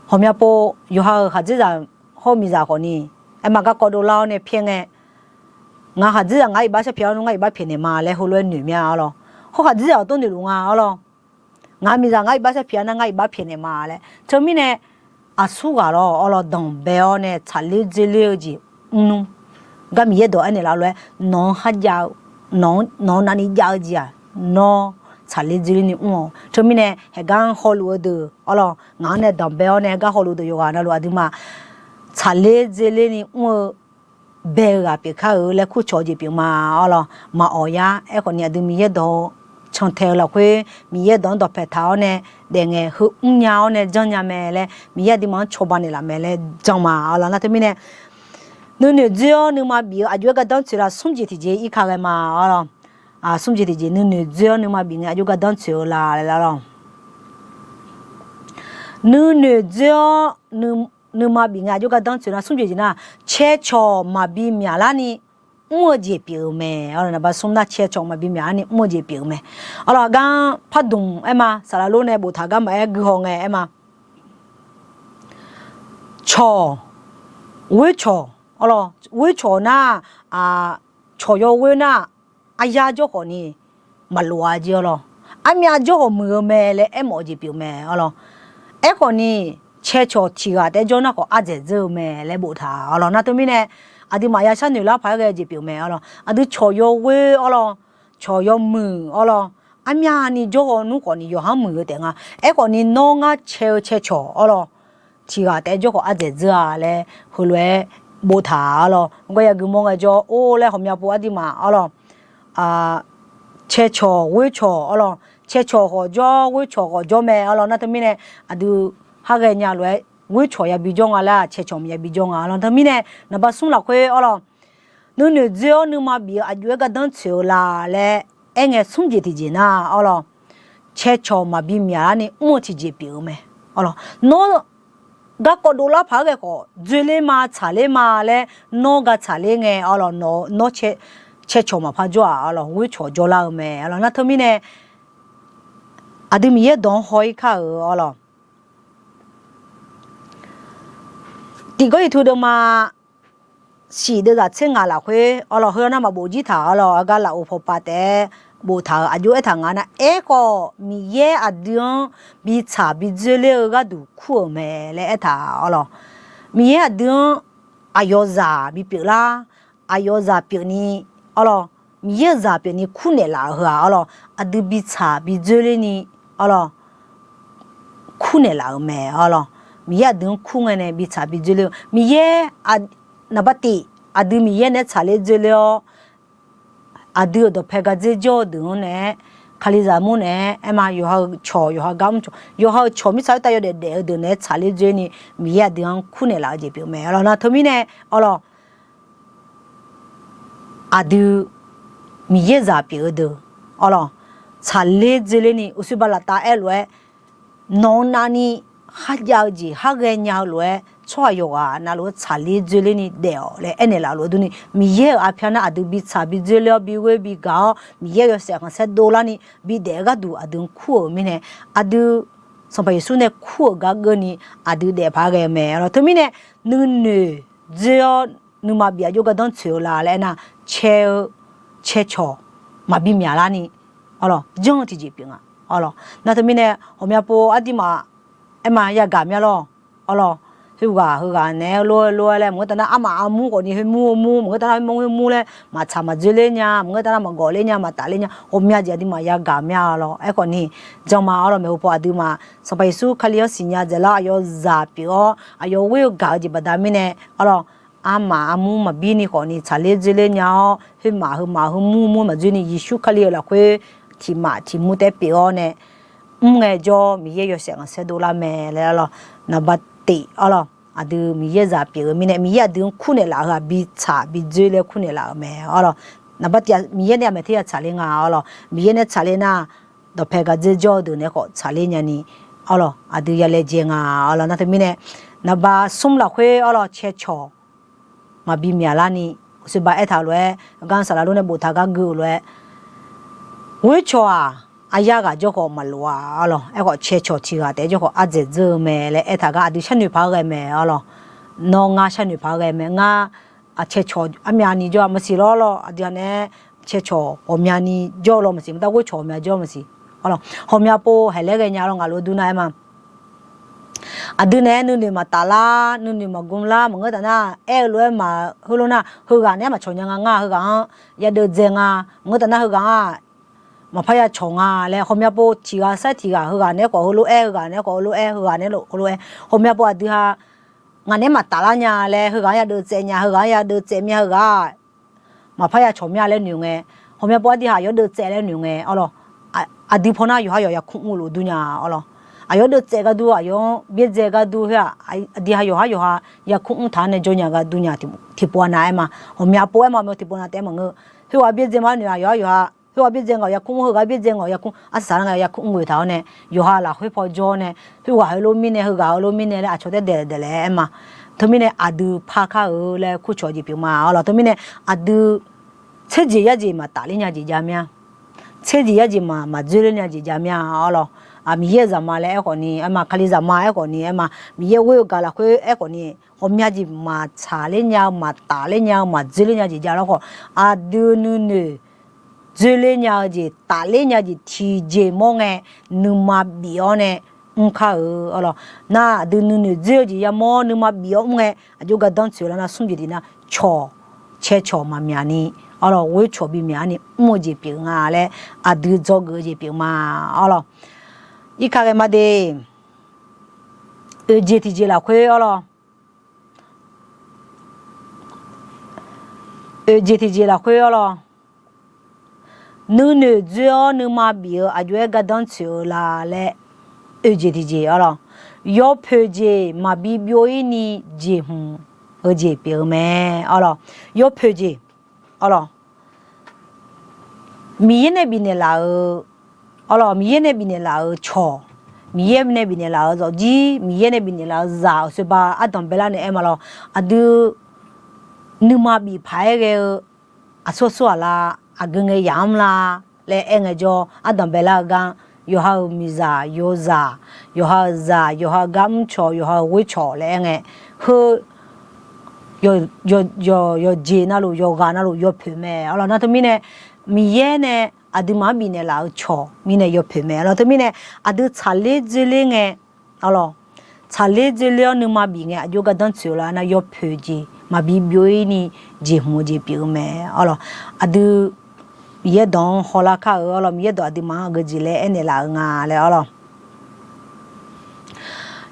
Hawq mya pov, yawqha-euq khaqdzerzaq hawr-eu miqzaq khawfni, aer ma garkawv dovlar-awr nae pyaer ngae, ngaq khaqdzerzaq ngar iqbax sharpyaeq-awr ngar iqbax pyaeqnaeq ma laer heulof-aer noeq mir-a arlawq. Hawr khaqdzerzaq-awq tov noeqluf nga arlawq. Ngaq miqzaq ngar iqbax sharpyaeq-a nar ngar iqbax pyaeqnaeq ma laer. Teumirnae aqsur ghaq lawr arlawq, danqbae-awr nae tsaqler dzoerler-eu jeq mrnmr. Gar Miqyaer dawq aernaeq laf lof-aer, nawq-anr kharjav-eu, nawq-anr, nawq-euq navni jav-eu jeq-aq, nawr tsaqler dzoerlerni mr-awq. Teumirnae haeqgar-anr hawluf-eu deuq arlawq, ngaq-anr nae danqbae-awr nae gar hawluf deuq yawqghaq navluf aqduimaf tsaqler dzoerlerni mr-eu bae-eu ghaq pyeuf kar-eu laer kurcawq-eu jeq pyeuf ma arlawq. Maqawq yar. Aerkhawfni aqdui Miqyaer dawq-eu cantae-eu lafkhoer Miqyaer dawq-anr dawqpae taq-awr nae daef ngae heu mrnya-awr nae janrnya mae laer Miqyaer aqduimaf-anr cawba naeqlaf mae laer jan ma arlawq. Nar teumirnae nuinoeq dzoer-awr nuima bif-eu aqjox-aer gardanr tsoeq la smr jeq tiqjeq ir ka ghae ma arlawq. Smr jeq tiqjeq, nuinoeq dzoer-awr nuima bif ngae aqjox gardanr tsoeq-eu la laer arlawq. Nuinoeq dzoer-awr nuima bif ngae aqjox gardanr tsoeq la smr jeq jeq nar, caecawq maqbi myaqlarni mr-eu jeq pyeuf-eu mae. Arlawq, naqba smr nar caecawq maqbi myaqlarni mr-eu jeq pyeuf-eu mae. Arlawq, aqgar pardmq aer ma, saqlaq lor nae boftaq gar maqaer guihaw ngae aer ma. Cawq, ghoer cawq, arlawr, ghoer cawq nar, cawq yawghoer nar, aryar jawr khawf ni maqlof-a jeq arlawr. Armyav jawr khawf muiq-eu mae laer aermawf-eu jeq pyeuf mae arlawr. Aerkhawf ni, cae cawq tiq ghaq taef-aer jawr nar khawf ardzaeq dzeur-eu mae laer boftaq arlawr. Nar teumirnae, aqduimaf ya sharnoeq lar paq-aer ghae jeq pyeuf mae arlawr. Aqdui cawq yawghoer arlawr, cawq yawmuiq arlawr, armyavni jawr haw nmr khawf ni yawqha-anr muiq-eu taef nga. Aerkhawf ni nawr ngar cae-eu cae cawq arlawr, tiq ghaq taef-aer jawr khawf ardzaeq dzeur-a laer heulof-aer boftaq arlawr. Gar yagui mawr ngaejawr or laer ghawqmya pov aqduimaf arlawr, cae cawq ghoer cawq arlawr, cae cawq khawf jawr, ghoer cawq khawf jawr mae arlawr. Nar teumirnae, aqdui har ghaenya lof-aer ghoer cawq yabi jawr nga laer, cae cawq maqyabi jawr nga arlawr. Teumirnae, naqba smr lafkhoer arlawr, nuinoeq dzoer-awr nuima bif-eu aqjox-aer gardanr tsoeq-eu la laer aerngae smr jeq tiqjeq nar arlawr, cae cawq maqbi myaq larni mr-eu tiqjeq pyeuf-eu mae arlawr. Nawr garkawv dovlar paq-aer ghae khawf dzoerler ma tsaqler ma laer nawr ga tsaqler ngae arlawr, nawr cae cawq maqpar jawr-aq arlawr, ghoer cawq jawrlar-eu mae arlawr. Nar teumirnae, aqdui Miqyaer dawq-anr haw-ir kar-euq arlawr. Tiqgawr iqtu deuvma shif deuvzaq tser ngaq lafkhoer arlawr, heu nar maqbof jir taq arlawr, aqgar lafov pawpav taef-aer boftaq-euq aqjox aertaq nga nar, aerkhawf Miqyaer aqdui-anr bitsaq bidzoerler-eu gharduq kur-euq mae laer aertaq arlawr. Miqyaer aqdui-anr aqyawf zaq bipyeuf lar, aqyawf zaq pyeufni arlawr, Miqyaer-euq zaq pyeufni kurnaeq laf-euq heu-aq arlawr, aqdui bitsaq bidzoerlerni arlawr, kurnaeq laf-euq mae arlawr. Miqyaer aqdui-anr kur ngae nae bitsaq bidzoerler-eu Miqyaer, naqba tif aqdui Miqyaer naeq-aer tsaqler dzoerler-awr, aqdui-euq dawqpae gardzer jawr-eu deuq-anr naeq-aer, Kalizaq mur naeq-aer aerma, yawqha-euq cawq yawqha gar mr cawq, yawqha-euq cawq mirtsaq khoertav yawdaef daef-eu deuq naeq-aer tsaqler dzoerni, Miqyaer aqdui-anr kurnaeq laf-eu jeq pyeuf mae arlawr. Nar teumirnae arlawr, aqdui Miqyaer zaq pyeuf-eu deuq arlawr, tsaqler dzoerlerni uqshoe ba laftav aer lof-aer, nawq-eu navni kharjav-eu jeq har ghaenya-eu lof-aer tsawrhaq yawqghaq navluf-aer tsaqler dzoerlerni daef-awq laer aernaeq laf-eu lof-aer durni, Miqyaer-euq arpyar nar aqdui bitsaq bidzoerler-awr bighoer bigaq-awr Miqyaer yawshaef khanqsaer dovlarni bidaef-eu gharduq aqdui-anr kur-euq mirnae, aqdui Sanqpaq Yeqsur nae kur-euq gar geurni aqdui daef paq-aer ghae-eu mae arlawr. Teumirnae, nuinoeq dzoer-awr nuima bif aqjox gardanr tsoeq-eu la laer aernar, cae-eu cae cawq maqbi myaq larni arlawr, janr-eu tiqjeq pyeuf nga arlawr. Nar teumirnae ghawqmya pov aqduimaf aerma yagaq mya lawr arlawr. Khoerghaq heughaq naeq-aer lof-aer lof-aer laer maqngeur taf nar, armaf armur khawfni khoermur khoermur, maqngeur taf nar khoermur khoermur laer maqtsaq maqdzoerler nya, maqngeur taf nar maqgawfler nya, maqtafler nya, ghawqmya jeq aqduimaf yagaq mya lawr. Aerkhawfni, janma arlawr maeqhu paw aqduimaf Sanqpaq Yeqsur Kali-anr siqnya dzaeqlar aqyawf zaq pyeuf-awr aqyawf ghoer-eu gaq-eu jeq baqda mirnae arlawr, armaf armur maqbirni khawfni tsaqler dzoerler nya-awr, khoermaf heumaf heumur mur maqdzoerni Yeqsur Kali-euq lafkhoer tiq maf tiq mur taef-aer pyeuf-awr nae mr ngaejawr Miqyaer yawshaef khanqsaer dovlar mae laer arlawr. Naqba tif arlawr, aqdui Miqyaer zaq pyeuf-eu mirnae Miqyaer aqdui-anr kurnaeq laf-eu heu-aq bitsaq bidzoer laer kurnaeq laf-euq mae arlawr. Naqba tif Miqyaer nae aqmaeq ter ya tsaqler nga arlawr. Miqyaer nae tsaqler nar, dawqpae gardzer jawr-eu deuq naeq-aer khawf tsaqler nyani arlawr, aqdui ya laejae nga arlawr. Nar teumirnae, naqba smr lafkhoer arlawr cae cawq maqbi myaq larni, uqshoe ba aertaq-eu lof-aer, gar saqlaq lor nae boftaq gar gui-euq lof-aer, ghoer cawq-aq, aryar ghaq jawr khawf maqlof-a arlawr. Aerkhawf cae cawq tiq ghaq taef-aer jawr khawf ardzaeq dzeur-eu mae laer aertaq gar aqdui sharnoeq paq-aer ghae mae arlawr. Nawr ngar sharnoeq paq-aer ghae mae, ngar cae cawq armyavni jawr-a maqsiq lawrlawr, aqdui-a nae cae cawq ghawqmyani jawr-eu lawr maqsiq, maqtav ghoer cawq ghawqmya jawr maqsiq arlawr. Ghawqmya pov haeq laer ghaenya lawr ngaq lof-aer dur nar-aer ma. Aqdui naeq-aer nuinoeq maqtaflar, nuinoeq maqgmlar, maqngeur taf nar aer-eu lof-aer ma, heulof nar heughaq naeq-aer maqcawq nya nga, ngar heughaq-anr yadeuv dzae nga, maqngeur taf nar heughaq-anr maqpar ya cawq nga laer ghawqmya pov tiq ghaq sair tiq ghaq, heughaq naeq-aer khawf heulof-aer, heughaq naeq-aer khawf heulof-aer, heughaq naeq-aer khawf heulof-aer, ghawqmya pov aqdui ha ngaq naeq-aer maqtaflar nya laer, heughaq-anr yadeuv tsaev nya, heughaq-anr yadeuv tsaev mya, heughaq maqpar ya cawq mya laer noeq ngae, ghawqmya pov aqdui ha aqyawf deuv tsaev laer noeq ngae arlawr, aqdui paw nar yawqhar yawqha yarkmr mr lof dur nya arlawr. Aqyawf deuv tsaev gar dur, aqyawf-anr byaerdzae gar dur khoer-aq, aqdui ha yawqhar yawqha yarkmr mr taq-anr nae jawr nya gar dur nya, tiqpov-a nav-aer ma, ghawqmya pov-aer ma, tiqpov nav taef-aer maqngeur. Khoerghaq byaerdzae ma-aer noeq-a, yawqhar yawqha, khoerghaq byaerdzae nga-awq yarkmr mr, heughaq byaerdzae nga-awq yarkmr, arsaq saq nar nga yarkmr mr ghoe taq-awr nae, yawqha lafkhoer paw jawr nae, khoerghaq heulof mirnae, heughaq heulof mirnae laer aqcawq taef daeq daeq laer aer ma. Teumirnae aqdui par kar-eu laer kurcawq jeq pyeuf ma arlawr. Teumirnae aqdui tserjeq yarjeq maqtafler nya jeq jav mya. Tserjeq yarjeq maq maqdzoerler nya jeq jav mya arlawr. Miqyaer-euq zaqma laer aerkhawf ni aer ma, Kalizaq ma aerkhawf ni aer ma, Miqyaer ghoer-eu gaq lafkhoer aerkhawf ni, ghawqmya jeq maqtsaq ler nya-eu, maqtaf ler nya-eu, maqdzoer ler nya jeq jav lawrkhawf, aqdui nuinoeq dzoerler nya-eu jeq, tafler nya jeq tiqjeq mawr ngae, nuima bif-awr nae mr kar-eu arlawq. Nar aqdui nuinoeq dzoer-eu jeq yamawr nuima bif-awr mr ngae, aqjox gardanr tsoeq-eu lar nar smr jeq tiq nar cawq, cae cawq maqmyaq ni arlawq, ghoer cawq bimyaq-ar ni mr-eu jeq pyeuf nga laer aqdui dzawgeuf-eu jeq pyeuf ma arlawq. Irkaq ghae ma de, oeq jeq tiqjeq lafkhoer arlawq, oeq jeq tiqjeq lafkhoer arlawq, nuinoeq dzoer-awr nuima bif-eu aqjox-aer gardanr tsoeq-eu la laer, oeq jeq tiqjeq arlawq, yawpoeq jeq maqbi byov-ir ni jeqhmq-eu jeq pyeuf-eu mae arlawq. Yawpoeq jeq arlawq, Miqyaer nae bifnaeq laf-eu arlawq, Miqyaer nae bifnaeq laf-euq cawq, Miqyaer nae bifnaeq laf-euq zawqjir, Miqyaer nae bifnaeq laf-eu zaq-euq soeba ardanq baelar naeq aer ma lawr. Aqdui nuima bif paq-aer ghae-eu aqsur aqsur aqla, aqgeu ngae yamq mr la laer aer ngaejawr, ardanq baelar-eu gar, yawqha-euq miqzaq yawzaq, yawqha-euq zaq, yawqha-euq gar mrcawq, yawqha-euq ghoercawq laer aer ngae, heu yawqjeq navluf, yawqghaq navluf yawpoeq mae arlawq. Nar teumirnae, Miqyaer nae aqduimaf-anr bifnaeq laf-euq cawq mirnae yawpoeq mae arlawq. Teumirnae, aqdui tsaqler dzoerler ngae arlawq, tsaqler dzoerler-awr nuima bif ngae aqjox gardanr tsoeq-eu la nar, yawpoeq jeq maqbi byov-ir ni jeqhmq-eu jeq pyeuf-eu mae arlawq. Aqdui Miqyaer dawq-anr hawlar kar-eu arlawq, Miqyaer dawq aqduimaf-anr aqgeu jeq laer aernaeq laf-eu nga laer arlawq.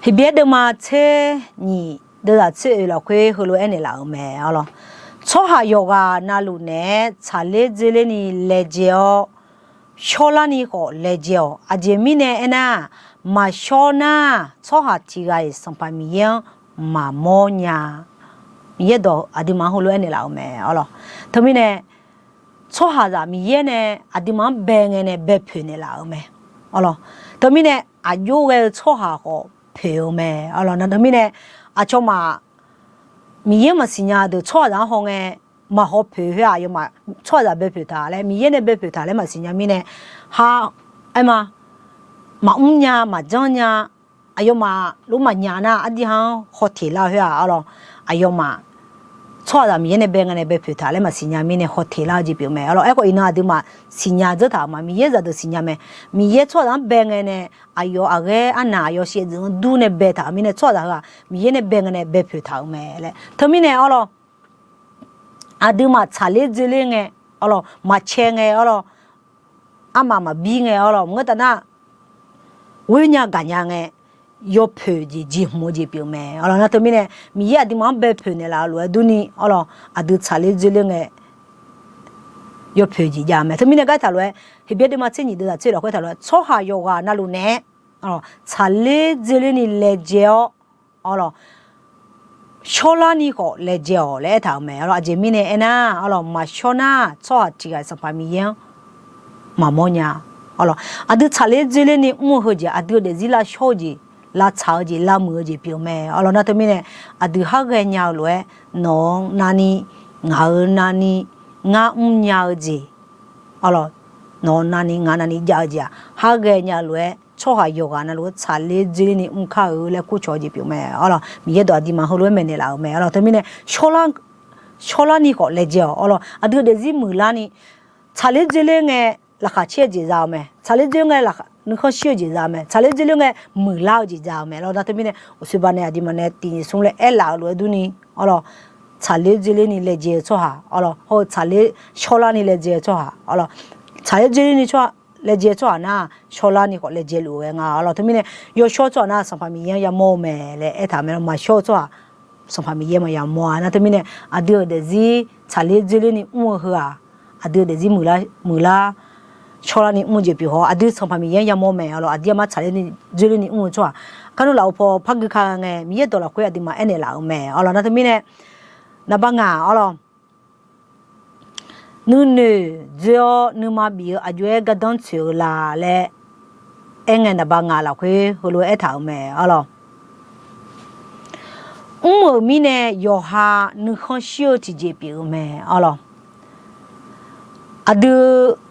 Heqbyaer deuvma tser nyiq deuvzaq tser oeq lafkhoer heulof-aer aernaeq laf-euq mae arlawq. Tsawrhaq yawqghaq navluf naeq-aer tsaqler dzoerler ni laejae-awr, shawrlar ni khawf laejae-awq. Aqjeq mirnae aernar, maqshawr nar, tsawrhaq tiq ghaq-iq Sanqpaq Miqyaer-anr maqmawr nya. Miqyaer dawq aqduimaf-anr heulof-aer aernaeq laf-euq mae arlawq. Teumirnae, tsawrhaqzaq Miqyaer nae aqduimaf-anr bae ngae nae baepoeq naeqlaf-euq mae arlawq. Teumirnae, aqjox ghae-eu tsawrhaq khawf poeq-eu mae arlawq. Nar teumirnae, aqcawq-aq, Miqyaer maqsiq nya deuq tsawrhaqzaq-anr haw ngae, maqhaw poeq khoer-aq, aqyawfmaf tsawrhaqzaq baepoeq taq laer, Miqyaer nae baepoeq taq laer maqsiq nya mirnae, ha, aer ma, maqmr nya, maqjanr nya, aqyawfmaf lof maqnya nar, ardirha-anr haw teq lar-eu khoer-aq arlawq, aqyawfmaf tsawrhaqzaq Miqyaer nae bae ngae nae baepoeq taq laer maqsiq nya mirnae haw teq lar-eu jeq pyeuf mae arlawq. Aerkhawf, iqnan aqduimaf siqnya dzeur taq-euq ma, Miqyaer zaqdeuq siqnya mae. Miqyaer tsawrhaqzaq-anr bae ngae nae, aqyawf aqghaer arnaq aqyawf shaevdzeuf-anr dur nae bae taq-euq mirnae, tsawrhaqzaq heu-aq Miqyaer nae bae ngae nae baepoeq taq-euq mae laer. Teumirnae arlawq, aqduimaf tsaqler dzoerler ngae arlawq, maqcae ngae arlawq, armaf maqbir ngae arlawq, maqngeur taf nar, ghoer nya gaq nya ngae, yawpoeq jeq jeqhmq-eu jeq pyeuf mae arlawq. Nar teumirnae, Miqyaer aqduimaf-anr baepoeq naeqlaf-eu lof-aer durni arlawq, aqdui tsaqler dzoerler ngae, yawpoeq jeq jav mae. Teumirnae gar taq lof-aer, Heqbyaer deuvma tser nyiq deuvzaq tser lafkhoer taq lof-aer, tsawrhaq yawqghaq navluf naeq-aer arlawq, tsaqler dzoerler ni laejae-awr arlawq, shawrlar ni khawf laejae-awq laer aertaq-euq mae arlawq. Aqjeq mirnae aernar arlawq, maqshawr nar, tsawrhaq tiq ghaq-iq Sanqpaq Miqyaer-anr maqmawr nya arlawq. Aqdui tsaqler dzoerler ni mr-eu heujeq, aqdui-euq daefzir lavshawr-eu jeq, lavtsaq-eu jeq, lavmuiq-eu jeq pyeuf mae arlawq. Nar teumirnae, aqdui har ghaenya-eu lof-aer, nawq-anr navni, ngaq-euq navni, ngar mrnya-eu jeq arlawq, nawq-anr navni, ngaq navni jav-eu jeq-aq, har ghaenya-eu lof-aer tsawrhaq yawqghaq navluf-aer tsaqler dzoerler ni mr kar-eu laer kurcawq-eu jeq pyeuf mae arlawq. Miqyaer dawq aqduimaf heulof-aer maeqnaeq laf-euq mae arlawq. Teumirnae, shawrlar ni khawf laejae-awq arlawq. Aqdui-euq daefzir muiqlar ni, tsaqler dzoerler ngae laqkhaq caer-eu jeq za-eu mae. Tsaqler dzoer ngae nuikhanr shir-eu jeq za-eu mae. Tsaqler dzoerler ngae muiqlar-eu jeq za-eu mae arlawq. Nar teumirnae, uqsoerbaq nae aqduimaf nae tiq nyiq smr laer aerlaf-eu lof-aer durni arlawq, tsaqler dzoerler ni laejae-eu tsawrhaq arlawq, hawr-eu tsaqler shawrlar ni laejae-eu tsawrhaq arlawq, tsaqler dzoerler ni laejae-eu tsawrhaq nar, shawrlar ni khawf laejae luf-eu ghae nga arlawq. Teumirnae, yawshawr-eu tsawrhaq nar, Sanqpaq Miqyaer-anr yamawr-eu mae laer aertaq-euq mae arlawq. Maqshawr-eu tsawrhaq, Sanqpaq Miqyaer maqya mawr-a. Nar teumirnae, aqdui-euq daefzir tsaqler dzoerler ni mr-eu heu-aq, aqdui-euq daefzir muiqlar, muiqlar shawrlar ni mr-eu jeq pyeuf haw, aqdui Sanqpaq Miqyaer-anr yamawr mae arlawq. Aqdir armar tsaqler ni dzoerler ni mr-eu tsawrhaq, kar nmr lafov paw par gui ka ngae, Miqyaer dawq lafkhoer aqduimaf aernaeq laf-euq mae arlawq. Nar teumirnae, naqba ngaq arlawq, nuinoeq dzoer-awr nuima bif-eu aqjox-aer gardanr tsoeq-eu la laer aerngae, naqba ngaq lafkhoer heulof-aer aertaq-euq mae arlawq. Mr-euq mirnae yawqha nuikhanr shir-eu tiqjeq pyeuf-eu mae arlawq. Aqdui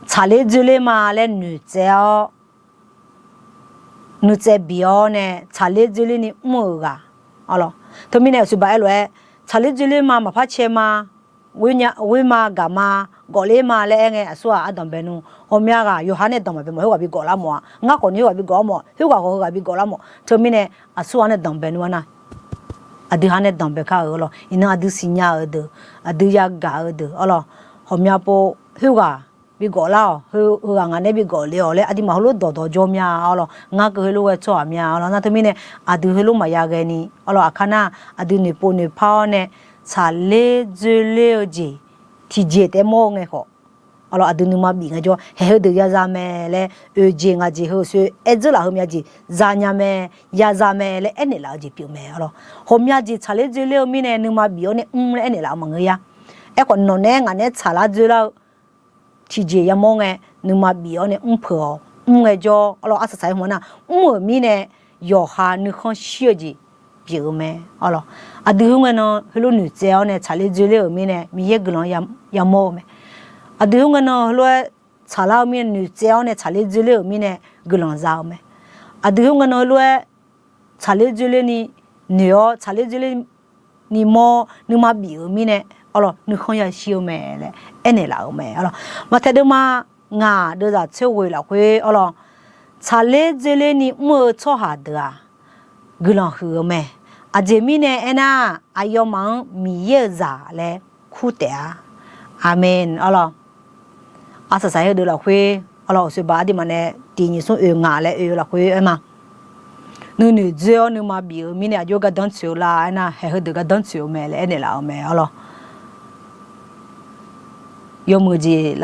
tsaqler dzoerler ma laer noeqtsaev-awr, nuitsaev biq-awr nae tsaqler dzoerler ni mr-euq ghaq. Arlawq, teumirnae aqsuiq baq aerlof-aer, tsaqler dzoerler ma, maqpar cae ma, ghoer ma, gaq ma, gawfler ma laer aer ngae, aqsurghaq ardanq bae nmr. Ghawqmya ghaq yawqha nae danq maqbae mawf, khoerghaq bi gawf lar mawf-a. Ngar khawf ni khoerghaq bi gawf lar mawf, khoerghaq khawf heughaq bi gawf lar mawf. Teumirnae aqsurghaq nae danq bae nmr-a nar, aqdui ha nae danq bae kar-euq arlawq. Iqnan aqdui siqnya-euq deuq, aqdui yagaq-eu deuq arlawq, ghawqmya pov khoerghaq bi gawf lar-awq, heughaq ngaq nae bi gawf le-awq laer aqduimaf heulof dawqdawq jawr mya arlawq. Ngar keuv heulof ghae tsawrhaq mya arlawq. Nar teumirnae aqdui heulof maqya ghae ni arlawq, aqkar nar aqdui noeqpov noeqpar-awr nae tsaqler dzoerler-eu jeq tiqjeq taef mawr-eu ngae khawf, arlawq, aqdui nuima bif ngaejawr, haeq heudeuq yaza mae laer, oeq jeq ngaq jeq heu-eu soe aer dzeur laf heumya jeq zanya mae, yaza mae laer aernaeq laf-eu jeq pyeuf mae arlawq. Ghawqmya jeq tsaqler dzoerler-eu mirnae nuima bif-awr nae mr laer aernaeq laf-eu maqngeur ya. Aerkhawf nawq naeq-aer ngaq naeq-aer tsaqlar dzoerlar-eu tiqjeq yamawr ngae, nuima bif-awr nae mr peuq-awq. Mr ngaejawr arlawq, arsaq saq-aer hmq-a nar, mr-euq mirnae yawqha nuikhanr shir-eu jeq pyeuf-eu mae arlawq. Aqdui khoerngae nan heulof noeqtsaev-awr nae tsaqler dzoerler-euq mirnae Miqyaer guiqlanq yamawr-eu mae. Aqdui khoerngae nan heulof-aer tsaqlar-eu mirnae noeqtsaev-awr nae tsaqler dzoerler-euq mirnae guiqlanq za-eu mae. Aqdui khoerngae nan heulof-aer tsaqler dzoerler ni noeq-awr tsaqler dzoerler ni mawr nuima bif-euq mirnae arlawq, nuikhanr yashir-eu mae laer aernaeq laf-euq mae arlawq. Maqtaeq deuvma ngaq deuvzaq tser ghoeq lafkhoer arlawq, tsaqler dzoerler ni mr-eu tsawrhaq deuq-aq guiqlanq huiq-eu mae. Aqjeq mirnae aernar, aqyawfmaf-anr Miqyaer-euq zaq laer kur taef-a. Aqmeq arlawq. Arsaq saq-aer heudeuq lafkhoer arlawq, aqsuiq baq aqduimaf nae tiq nyiq smr oeq ngaq laer oe-eu lafkhoer aerma, nuinoeq dzoer-awr nuima bif-eu mirnae aqjox gardanr tsoeq-eu la aernar, haeq heudeuq gardanr tsoeq-eu mae laer aernaeq laf-euq mae arlawq. Yawmuiq jeq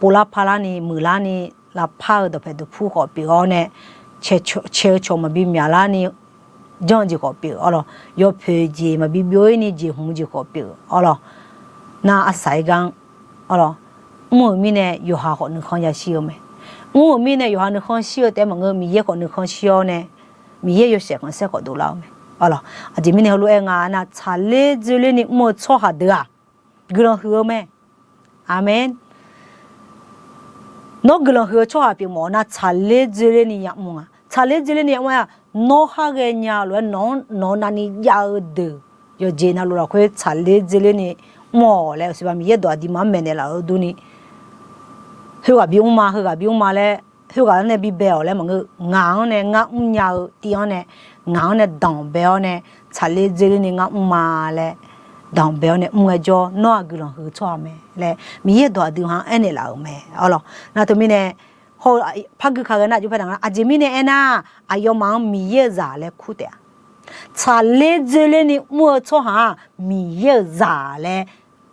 povlar parlar ni muiqlar ni lavpar-eu dawqpae dawqpur khawf pyeuf-awr nae, cae-eu cawq maqbi myaqlar ni janr-eu jeq khawf pyeuf arlawq. Yawpoeq jeq maqbi byov-ir ni jeqhmq jeq khawf pyeuf arlawq. Nar arsaq-aer gar-anr arlawq, mr-euq mirnae yawqha khawf nuikhanr yashir-eu mae. Mr-euq mirnae yawqha nuikhanr shir-eu taef-aer maqngeur, Miqyaer khawf nuikhanr shir-awr nae, Miqyaer yawshaef khanqsaer khawf dovlar-eu mae arlawq. Aqjeq mirnae heulof-aer nga nar, tsaqler dzoerler ni mr-eu tsawrhaq deuq-aq guiqlanq huiq-eu mae. Aqmeq. Nawr guiqlanq huiq-eu tsawrhaq pyeufmawf nar, tsaqler dzoerler ni yamr-a. Tsaqler dzoerler ni yamr-aer-aq, nawr khar ghaenya lof-aer nawq-anr nawq-eu navni jav-eu deuq yawqjeq navluf lafkhoer tsaqler dzoerler ni mr-awq laer aqsuiq baq Miqyaer dawq aqduimaf-anr maeqnaeq laf-eu durni, khoerghaq bimr ma, heughaq bimr ma laer, khoerghaq-anr nae bibae-awq laer maqngeur. Ngaq-anr nae ngar mrnya-eu tiv-anr nae, ngaq-anr nae danqbae-awr nae, tsaqler dzoerler ni ngar mr ma laer danqbae-awr nae mr ngaejawr, nawr-aq guiqlanq huiq-eu tsawrhaq mae laer Miqyaer dawq aqdui ha-anr aernaeq laf-euq mae arlawq. Nar teumirnae, hawr-eu pargui ka ghae nar aqjox paer daq nga. Aqjeq mirnae aernar, aqyawfmaf-anr Miqyaer-euq zaq laer kur taef-a. Tsaqler dzoerler ni mr-eu tsawrhaq-aq Miqyaer-euq zaq laer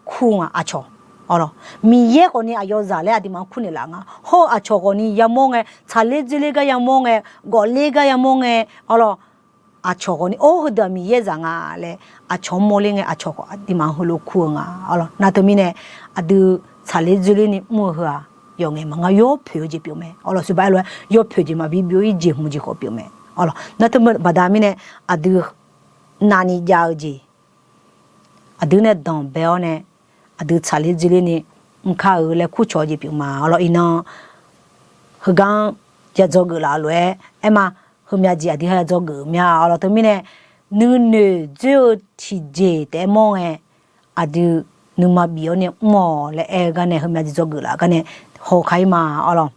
kur nga aqcawq. Arlawq, Miqyaer khawfni aqyawf zaq laer aqduimaf-anr kur naeqlaf nga. Hawr-eu aqcawq khawfni yamawr ngae, tsaqler dzoerler gar yamawr ngae, gawfler gar yamawr ngae, arlawq, aqcawq khawfni or heudeuq-aq Miqyaer zaq nga laer aqcawq-anr mawrler ngae, aqcawq khawf aqduimaf-anr heulof kur-eu nga. Arlawq, nar teumirnae aqdui tsaqler dzoerler ni mr-eu heu-aq yawf ngae maqnga, yawpoeq-eu jeq pyeuf mae. Arlawq, aqsuiq baq aer lof-aer yawpoeq jeq maqbi byov-ir jeqhmq jeq khawf pyeuf mae. Arlawq, nar teu baqda mirnae aqdui navni jav-eu jeq aqdui nae danqbae-awr nae, aqdui tsaqler dzoerler ni mrkar-eu laer kurcawq-eu jeq pyeuf ma. Arlawq, iqnan heugar-anr ya dzawgeuf laf-eu lof-aer aerma, heumya jeq aqdui ha ya dzawgeuf-eu mya. Arlawq, teumirnae nuinoeq dzoer-eu tiqjeq taef-aer mawr ngae, aqdui nuima bif-awr nae mr-awq laer aer-eu gar nae heumya jeq dzawgeuf laf gar nae hawkar-ir ma. Arlawq,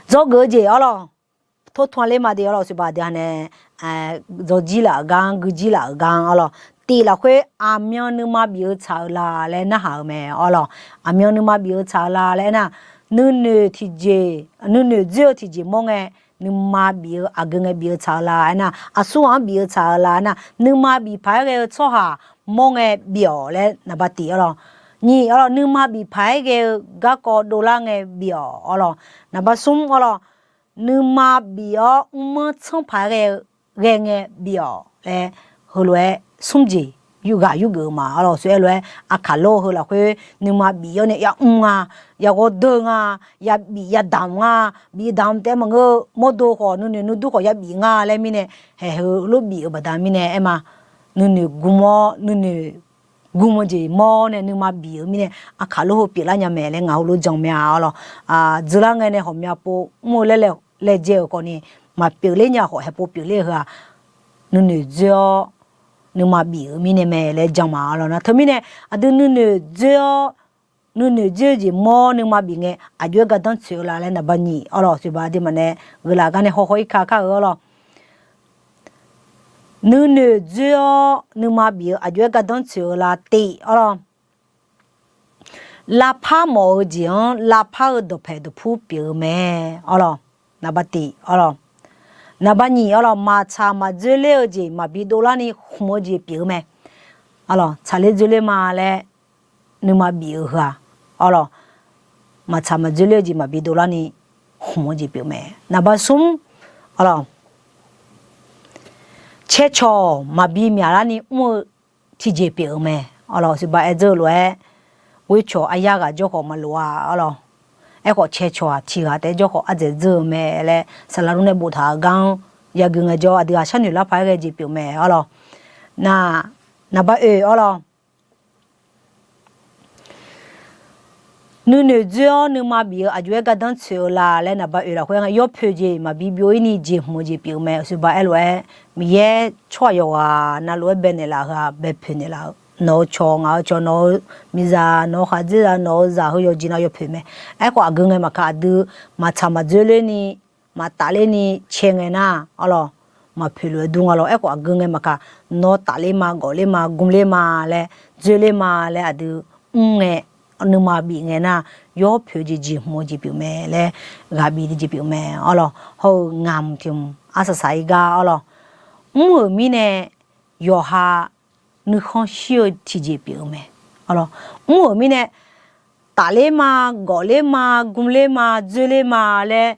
dzawgeuf-eu jeq arlawq, tortmq-a ler ma de. Arlawq, aqsuiq baq aqdui ha nae dzawjir laf-euq gar-anr, guijir laf-euq gar-anr arlawq, tif lafkhoer aqmyan nuima bif-eu tsaq-eu la laer narhaq-eu mae. Arlawq, aqmyan nuima bif-eu tsaq-eu la laer aernar, nuinoeq tiqjeq, nuinoeq dzoer-eu tiqjeq mawr ngae, nuima bif-eu aqgeu ngae bif-eu tsaq-eu la aernar, aqsurghaq-anr bif-eu tsaq-eu la aernar, nuima bif paq-aer ghae-eu tsawrhaq mawr ngae bif-awq laer naqba tif arlawq. Nyiq arlawq, nuima bif paq-aer ghae-eu garkawv dovlar ngae bif-awq arlawq. Naqba smr arlawq, nuima bif-awr mrmanr tsanr paq-aer ghae-eu ghae ngae bif-awq laer, heulof-aer smr jeq yurghaq yurgeuf-eu ma. Arlawq, aqsur aer lof-aer aqkaq lor heu lafkhoer nuima bif-awr nae yamr nga, yaghawrdeuv nga, yabif yadamq nga, bif damq taef-aer maqngeur-eu mawrdo khawf nuinoeq nuidur khawf yabif nga laer mirnae, haeq heulof bif-eu baqda mirnae aerma, nuinoeq gm-awr nuinoeq gm-eu jeq mawr nae nuima bif-eu mirnae, aqkaq lor heu pyeuflar nya mae laer ngaq heulof jan mae-a arlawq. Dzeurlar ngae nae ghawqmya pov mr-eu laer laejae-euq khawfni, maqpyeuf ler nya khawf haeqpov pyeufler-eu heu-aq, nuinoeq dzoer-awr nuima bif-eu mirnae mae laer jan ma arlawq. Nar teumirnae aqdui nuinoeq dzoer-awr nuinoeq dzoer-eu jeq mawr nuima bif ngae, aqjox-aer gardanr tsoeq-eu la laer naqba nyiq arlawq. Oqsiq baq aqduimaf nae geuflaf gar nae hawhaw-ir ka kar-eu arlawq. Nuinoeq dzoer-awr nuima bif-eu aqjox-aer gardanr tsoeq-eu la tif arlawq. Lavpar mawf-eu jeq-anr lavpar-eu dawqpaeq dawqpur pyeuf-eu mae arlawq. Naqba tif arlawq. Naqba nyiq arlawq, maqtsaq maqdzoerler-eu jeq maqbi dovlarni khmq-eu jeq pyeuf-eu mae arlawq. Tsaqler dzoerler ma laer nuima bif-eu heu-aq arlawq, maqtsaq maqdzoerler-eu jeq maqbi dovlarni khmq-eu jeq pyeuf mae. Naqba smr arlawq, caecawq maqbi myaqlarni mr-eu tiqjeq pyeuf-eu mae arlawq. Oqsiq baq aer dzeur-eu lof-aer, ghoer cawq aryar ghaq jawr khawf maqlof-a arlawq. Aerkhawf caecawq-aq tiqghaq taef-aer jawr khawf ardzaeq dzeur-eu mae laer saqlaq lor nae boftaq-euq gar-anr yagui ngaejawr, aqdui-aq sharnoeq lar paq-aer ghae jeq pyeuf mae arlawq. Nar, naqba oeq arlawq, nuinoeq dzoer-awr nuima bif-eu aqjox-aer gardanr tsoeq-eu la laer naqba oeq lafkhoer nga, yawpoeq jeq maqbi byov-ir ni jeqhmq-eu jeq pyeuf-eu mae. Oqsiq baq aer lof-aer, Miqyaer tsawrhaq yawqghaq navluf-aer baenaeq laf-eu heu-aq baepoeq naeqlaf-eu, nawq-eu cawq ngaq-eu cawq, nawq-eu miqzaq, nawq-eu khaqdzerzaq, nawq-eu zaq heu yawqjeq nav yawpoeq mae. Aerkhawf aqgeu ngae maqkaq, aqdui maqtsaq maqdzoerler ni maqtafler ni cae ngae nar arlawq, maqpoeq lof-aer dur nga lawq. Aerkhawf aqgeu ngae maqkaq, nawr tafler ma, gawfler ma, gmler ma laer, dzoerler ma laer aqdui mr ngae, nuima bif ngae nar, yawpoeq-eu jeq jeqhmq-eu jeq pyeuf mae laer ghaq bif-eu jeq pyeuf mae arlawq. Hawr-eu ngamq tiq mq arsaq saq-ir gar arlawq, mr-euq mirnae yawqha nuikhanr shir-eu tiqjeq pyeuf-eu mae arlawq. Mr-euq mirnae tafler ma, gawfler ma, gmler ma, dzoerler ma laer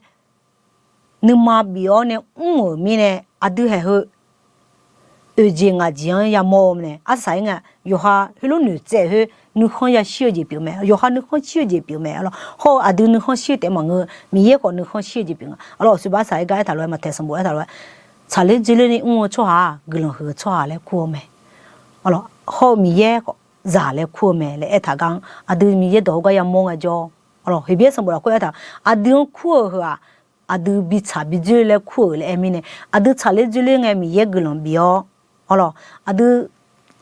nuima bif-awr nae mr-euq mirnae aqdui haeq heu oeq jeq ngaq jeq-anr yamawr-eu mae. Arsaq saq-ir nga, yawqha heulof noeqtsaev khoer nuikhanr yashir-eu jeq pyeuf mae. Yawqha nuikhanr shir-eu jeq pyeuf mae arlawq. Hawr-eu aqdui nuikhanr shir-eu taef maqngeur, Miqyaer khawf nuikhanr shir-eu jeq pyeuf nga arlawq. Oqsiq baq arsaq-ir gar aertaq lof-aer, maqtaeq sanqbof aertaq lof-aer, tsaqler dzoerler ni mr-eu tsawrhaq-aq guiqlanq huiq-eu tsawrhaq laer kur-eu mae arlawq. Hawr-eu Miqyaer khawf zaq laer kur-eu mae laer aertaq gar-anr, aqdui Miqyaer dawq heugar yamawr ngaejawr arlawq. Heqbyaer sanqbof lafkhoer aertaq, aqdui-anr kur-euq heu-aq aqdui bitsaq bidzoer laer kur-euq laer aer mirnae, aqdui tsaqler dzoerler ngae Miqyaer guiqlanq bif-awr arlawq, aqdui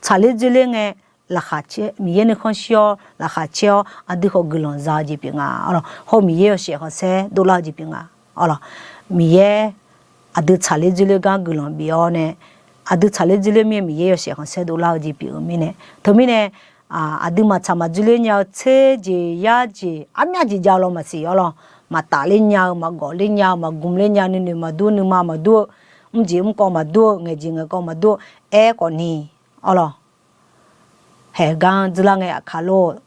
tsaqler dzoerler ngae laqkhaq caer, Miqyaer nuikhanr shir-awr laqkhaq caer-awr aqdui khawf guiqlanq za-eu jeq pyeuf nga arlawq. Hawr-eu Miqyaer yawshaef khanqsaer dovlar-eu jeq pyeuf nga arlawq. Miqyaer aqdui tsaqler dzoerler gar guiqlanq bif-awr nae, aqdui tsaqler dzoerler mir-aer Miqyaer yawshaef khanqsaer dovlar-eu jeq pyeuf-eu mirnae, teumirnae aqdui maqtsaq maqdzoerler nya-eu tser jeq yar jeq armyar jeq jav-eu law maqsiq arlawq. Maqtafler nya-eu, maqgawfler nya-eu, maqgmler nya, nuinoeq maqdur, nuima maqdur-eu, mrjeq mrkawv maqdur-eu, ngaeqjeq ngaeqkawv maqdur-eu, aerkhawfni arlawq, haeq gar-anr dzeurlar ngae aqkaq lor-eu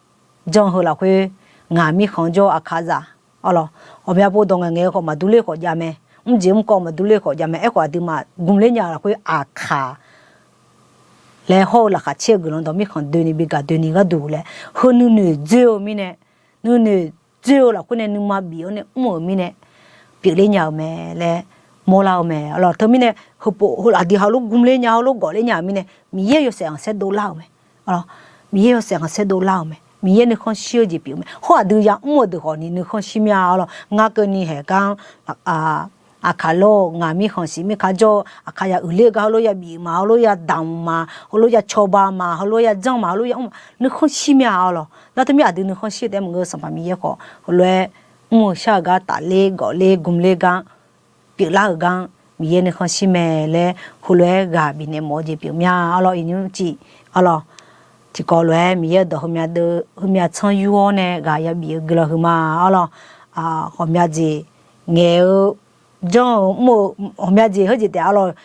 janr heu lafkhoer, ngaq mirkhanq jawr-eu aqkaq zaq arlawq, ghawqmya pov dawq ngaeqngaeq-eu khawf maqdur ler khawf jav mae, mrjeq mrkawv maqdur ler khawf jav mae. Aerkhawf aqduimaf gmler nya-eu lafkhoer aqkaq laer hawr-eu laqkhaq caer-eu guiqlanq dawq mirkhanq doeni bi gaq doeni gharduq laer heu nuinoeq dzoer-eu mirnae, nuinoeq dzoer-eu lafkhoer nae nuima bif-awr nae mr-euq mirnae pyeufler nya-eu mae laer mawrlar-eu mae arlawq. Teumirnae heupov aqdui heulof gmler nya heulof gawfler nya-euq mirnae Miqyaer yawshaef khanqsaer dovlar-euq mae. Miqyaer yawshaef khanqsaer dovlar-euq mae. Miqyaer nuikhanr shir-eu jeq pyeuf-eu mae. Hawr aqdui yamr-eu deuq khawfni nuikhanr shir mya arlawq. Ngar keuvni haeq gar-anr aqkaq lor-eu ngaq mirkhanq siq mirkaq jawr-eu aqkaq ya uiqler-eu gar heulof ya bif ma, heulof ya damq ma, heulof ya cawba ma, heulof ya janr ma, heulof ya mr ma, nuikhanr shir mya arlawq. Nar teumirnae aqdui nuikhanr shir-eu taef maqngeur-eu Sanqpaq Miqyaer khawf heulof-aer mr-eu shar-euq gar tafler gawfler gmler gar pyeuflar-euq gar-anr Miqyaer nuikhanr shir mae laer heulof-aer ghaq bifnaeq mawf-eu jeq pyeuf mya arlawq. Iqnymr cif arlawq. Tiqkawv lof-aer Miqyaer-euq dawq heumya deuv heumya tsanr yur-awr nae ghaq yabif-eu guiqlanq huiqma arlawq. Ghawqmya jeq ngaeq-eu janr-eu mr-eu ghawqmya jeq heujeq taef arlawq.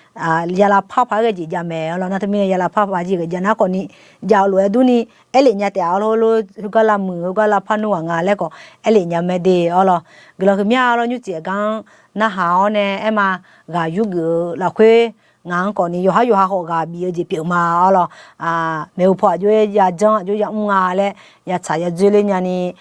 Ya lavpar paq-aer ghae jeq jav mae arlawq. Nar teumirnae ya lavpar paq jeq ghae jav nar khawfni jav-eu lof-aer durni aerlef nya taef arlawq. Heulof heugar lavmuiq heugar lavpar nmr ghaq nga laer khawf aerlef nya mae de arlawq. Guiqlanq huiqmya arlawq. Nymrcif-eu gar-anr narhaq-awr nae aer ma ghaq yurgeuf-eu lafkhoer ngaq-anr khawfni yawqhar yawqha khawf ghaq bif-eu jeq pyeuf ma arlawq. Maeqhu paw aqjox-aer ya janr aqjox ya mr nga laer ya tsaq ya dzoerler nyani,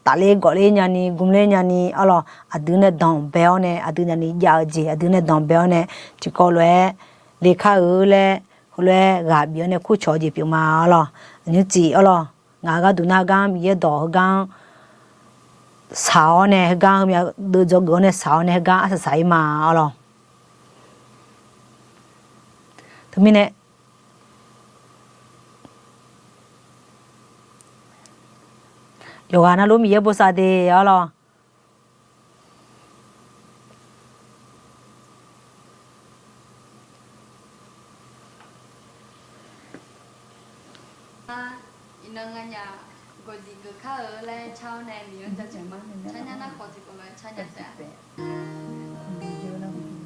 tafler gawfler nyani gmler nyani arlawq. Aqdui nae danqbae-awr nae aqdui nyani jav-eu jeq aqdui nae danqbae-awr nae tiqkawv lof-aer lekar-eu laer heulof-aer ghaq bif-awr nae kurcawq-eu jeq pyeuf ma arlawq. Nymrcif arlawr, ngaq-euq gharduq nar gar Miqyaer dawq heugar-anr shaq-awr nae heugar heumyav deuv dzawgeuf-awr nae shaq-awr nae heugar arsaq saq-ir ma arlawr. Teumirnae yawqghaq navluf Miqyaer bosav de arlawr.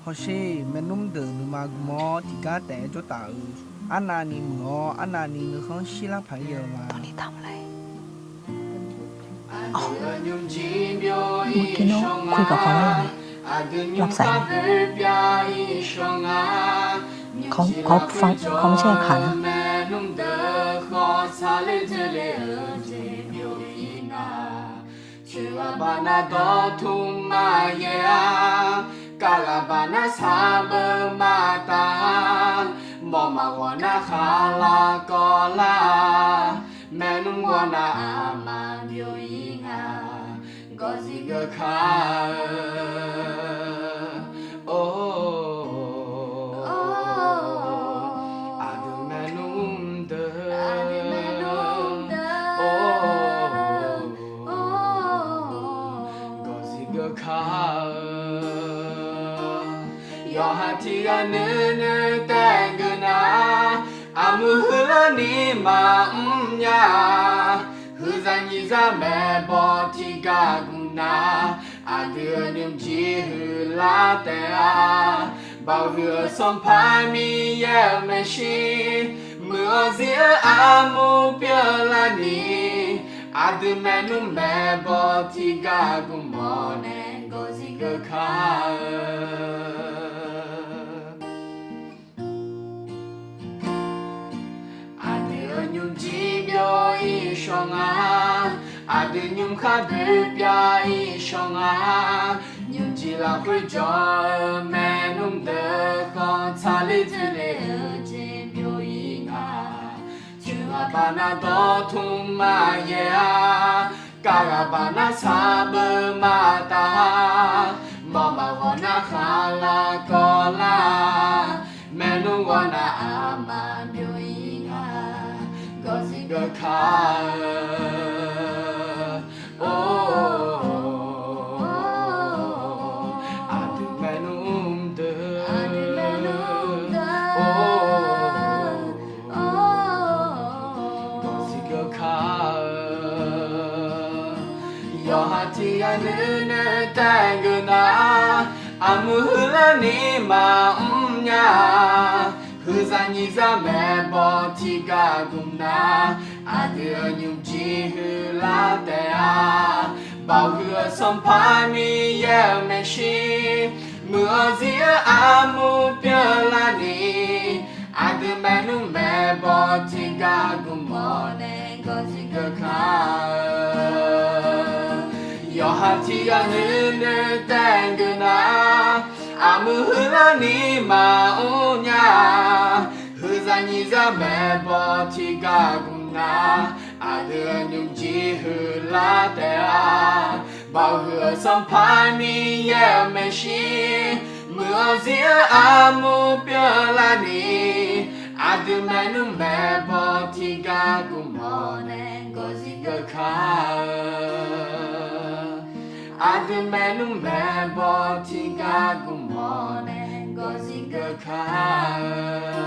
Hawsher maernmr deuq nuima gm-awr tiqgar taef-aer jawr taf-euq, arnavni muiq-awr arnavni nuikhanr shirlar paq-aer ya-eu ma. เมื่อกี้น้องคุยกับเขาว่ายังไง รับสายไหม เขา เขาฟัง เขาไม่ใช่ขานะ Teughaq baqnar dawrtmq maqyaer-a, kavghaq baqnar saqbeu maqtaf-a, mawf maqghawq nar khaqlaq kawvlar-a, maernmr ghawrnav aqma byov-ir nga, gawqzif geuf kar-eu. Or, aqdui maernmr deuq, or, gawqzif geuf kar-eu. Yawqha tiq ghaq nuinui taef geuf nar, aqmuiq huiqlarni maqmr nya-a. Huiqzaq nyiq zaq maeqbawq tiqgar gmq nar, aqdui-euq nymrjir huiqlar taef-a. Baoq huiq-eu Sanqpaq Miqyaer-euq maeqshi, muiq-awr zir-eu armur pyeuflarni, aqdui maernmr maeqbawq tiqgar gmq mawf nae gawqzif geuf kar-eu. Aqdui-euq nymrjir byov-ir shawr nga, aqdui nymrkhar boepyav-ir shawr nga. Nymrjir lafkhoer jawr-eu maernmr deuq khawf tsaqler dzoerle-eu jeq byov-ir nga. Teughaq baqnar dawrtmq maqyaer-a, kavghaq baqnar saqbeu maqtaf-a, mawf maqghawq nar khaqlaq kawvlar-a, maernmr ghawrnav aqma byov-ir nga, gawqzif geuf kar-eu. Or, aqdui maernmr deuq, or, gawqzif geuf kar-eu. Yawqha tiq ghaq nuinui taef geuf nar, aqmuiq huiqlarni maqmr nya-a. Huiqzaq nyiq zaq maeqbawq tiqgar gmq nar, aqdui-euq nymrjir huiqlar taef-a. Baoq huiq-eu Sanqpaq Miqyaer-euq maeqshi, muiq-awr zir-eu armur pyeuflarni, aqdui maernmr maeqbawq tiqgar gmq mawf nae gawqzif geuf kar-eu. Yawqha tiq ghaq nuinui taef geuf nar, aqmuiq huiqlarni maqmr nya-a. Huiqzaq nyiq zaq maeqbawq tiqgar gmq nar, aqdui-euq nymrjir huiqlar taef-a. Baoq huiq-eu Sanqpaq Miqyaer-euq maeqshi, muiq-awr zir-eu armur pyeuflarni, aqdui maernmr maeqbawq tiqgar gmq mawf nae gawqzif geuf kar-eu. Aqdui maernmr maeqbawq tiqgar gmq mawf nae gawqzif geuf kar-eu.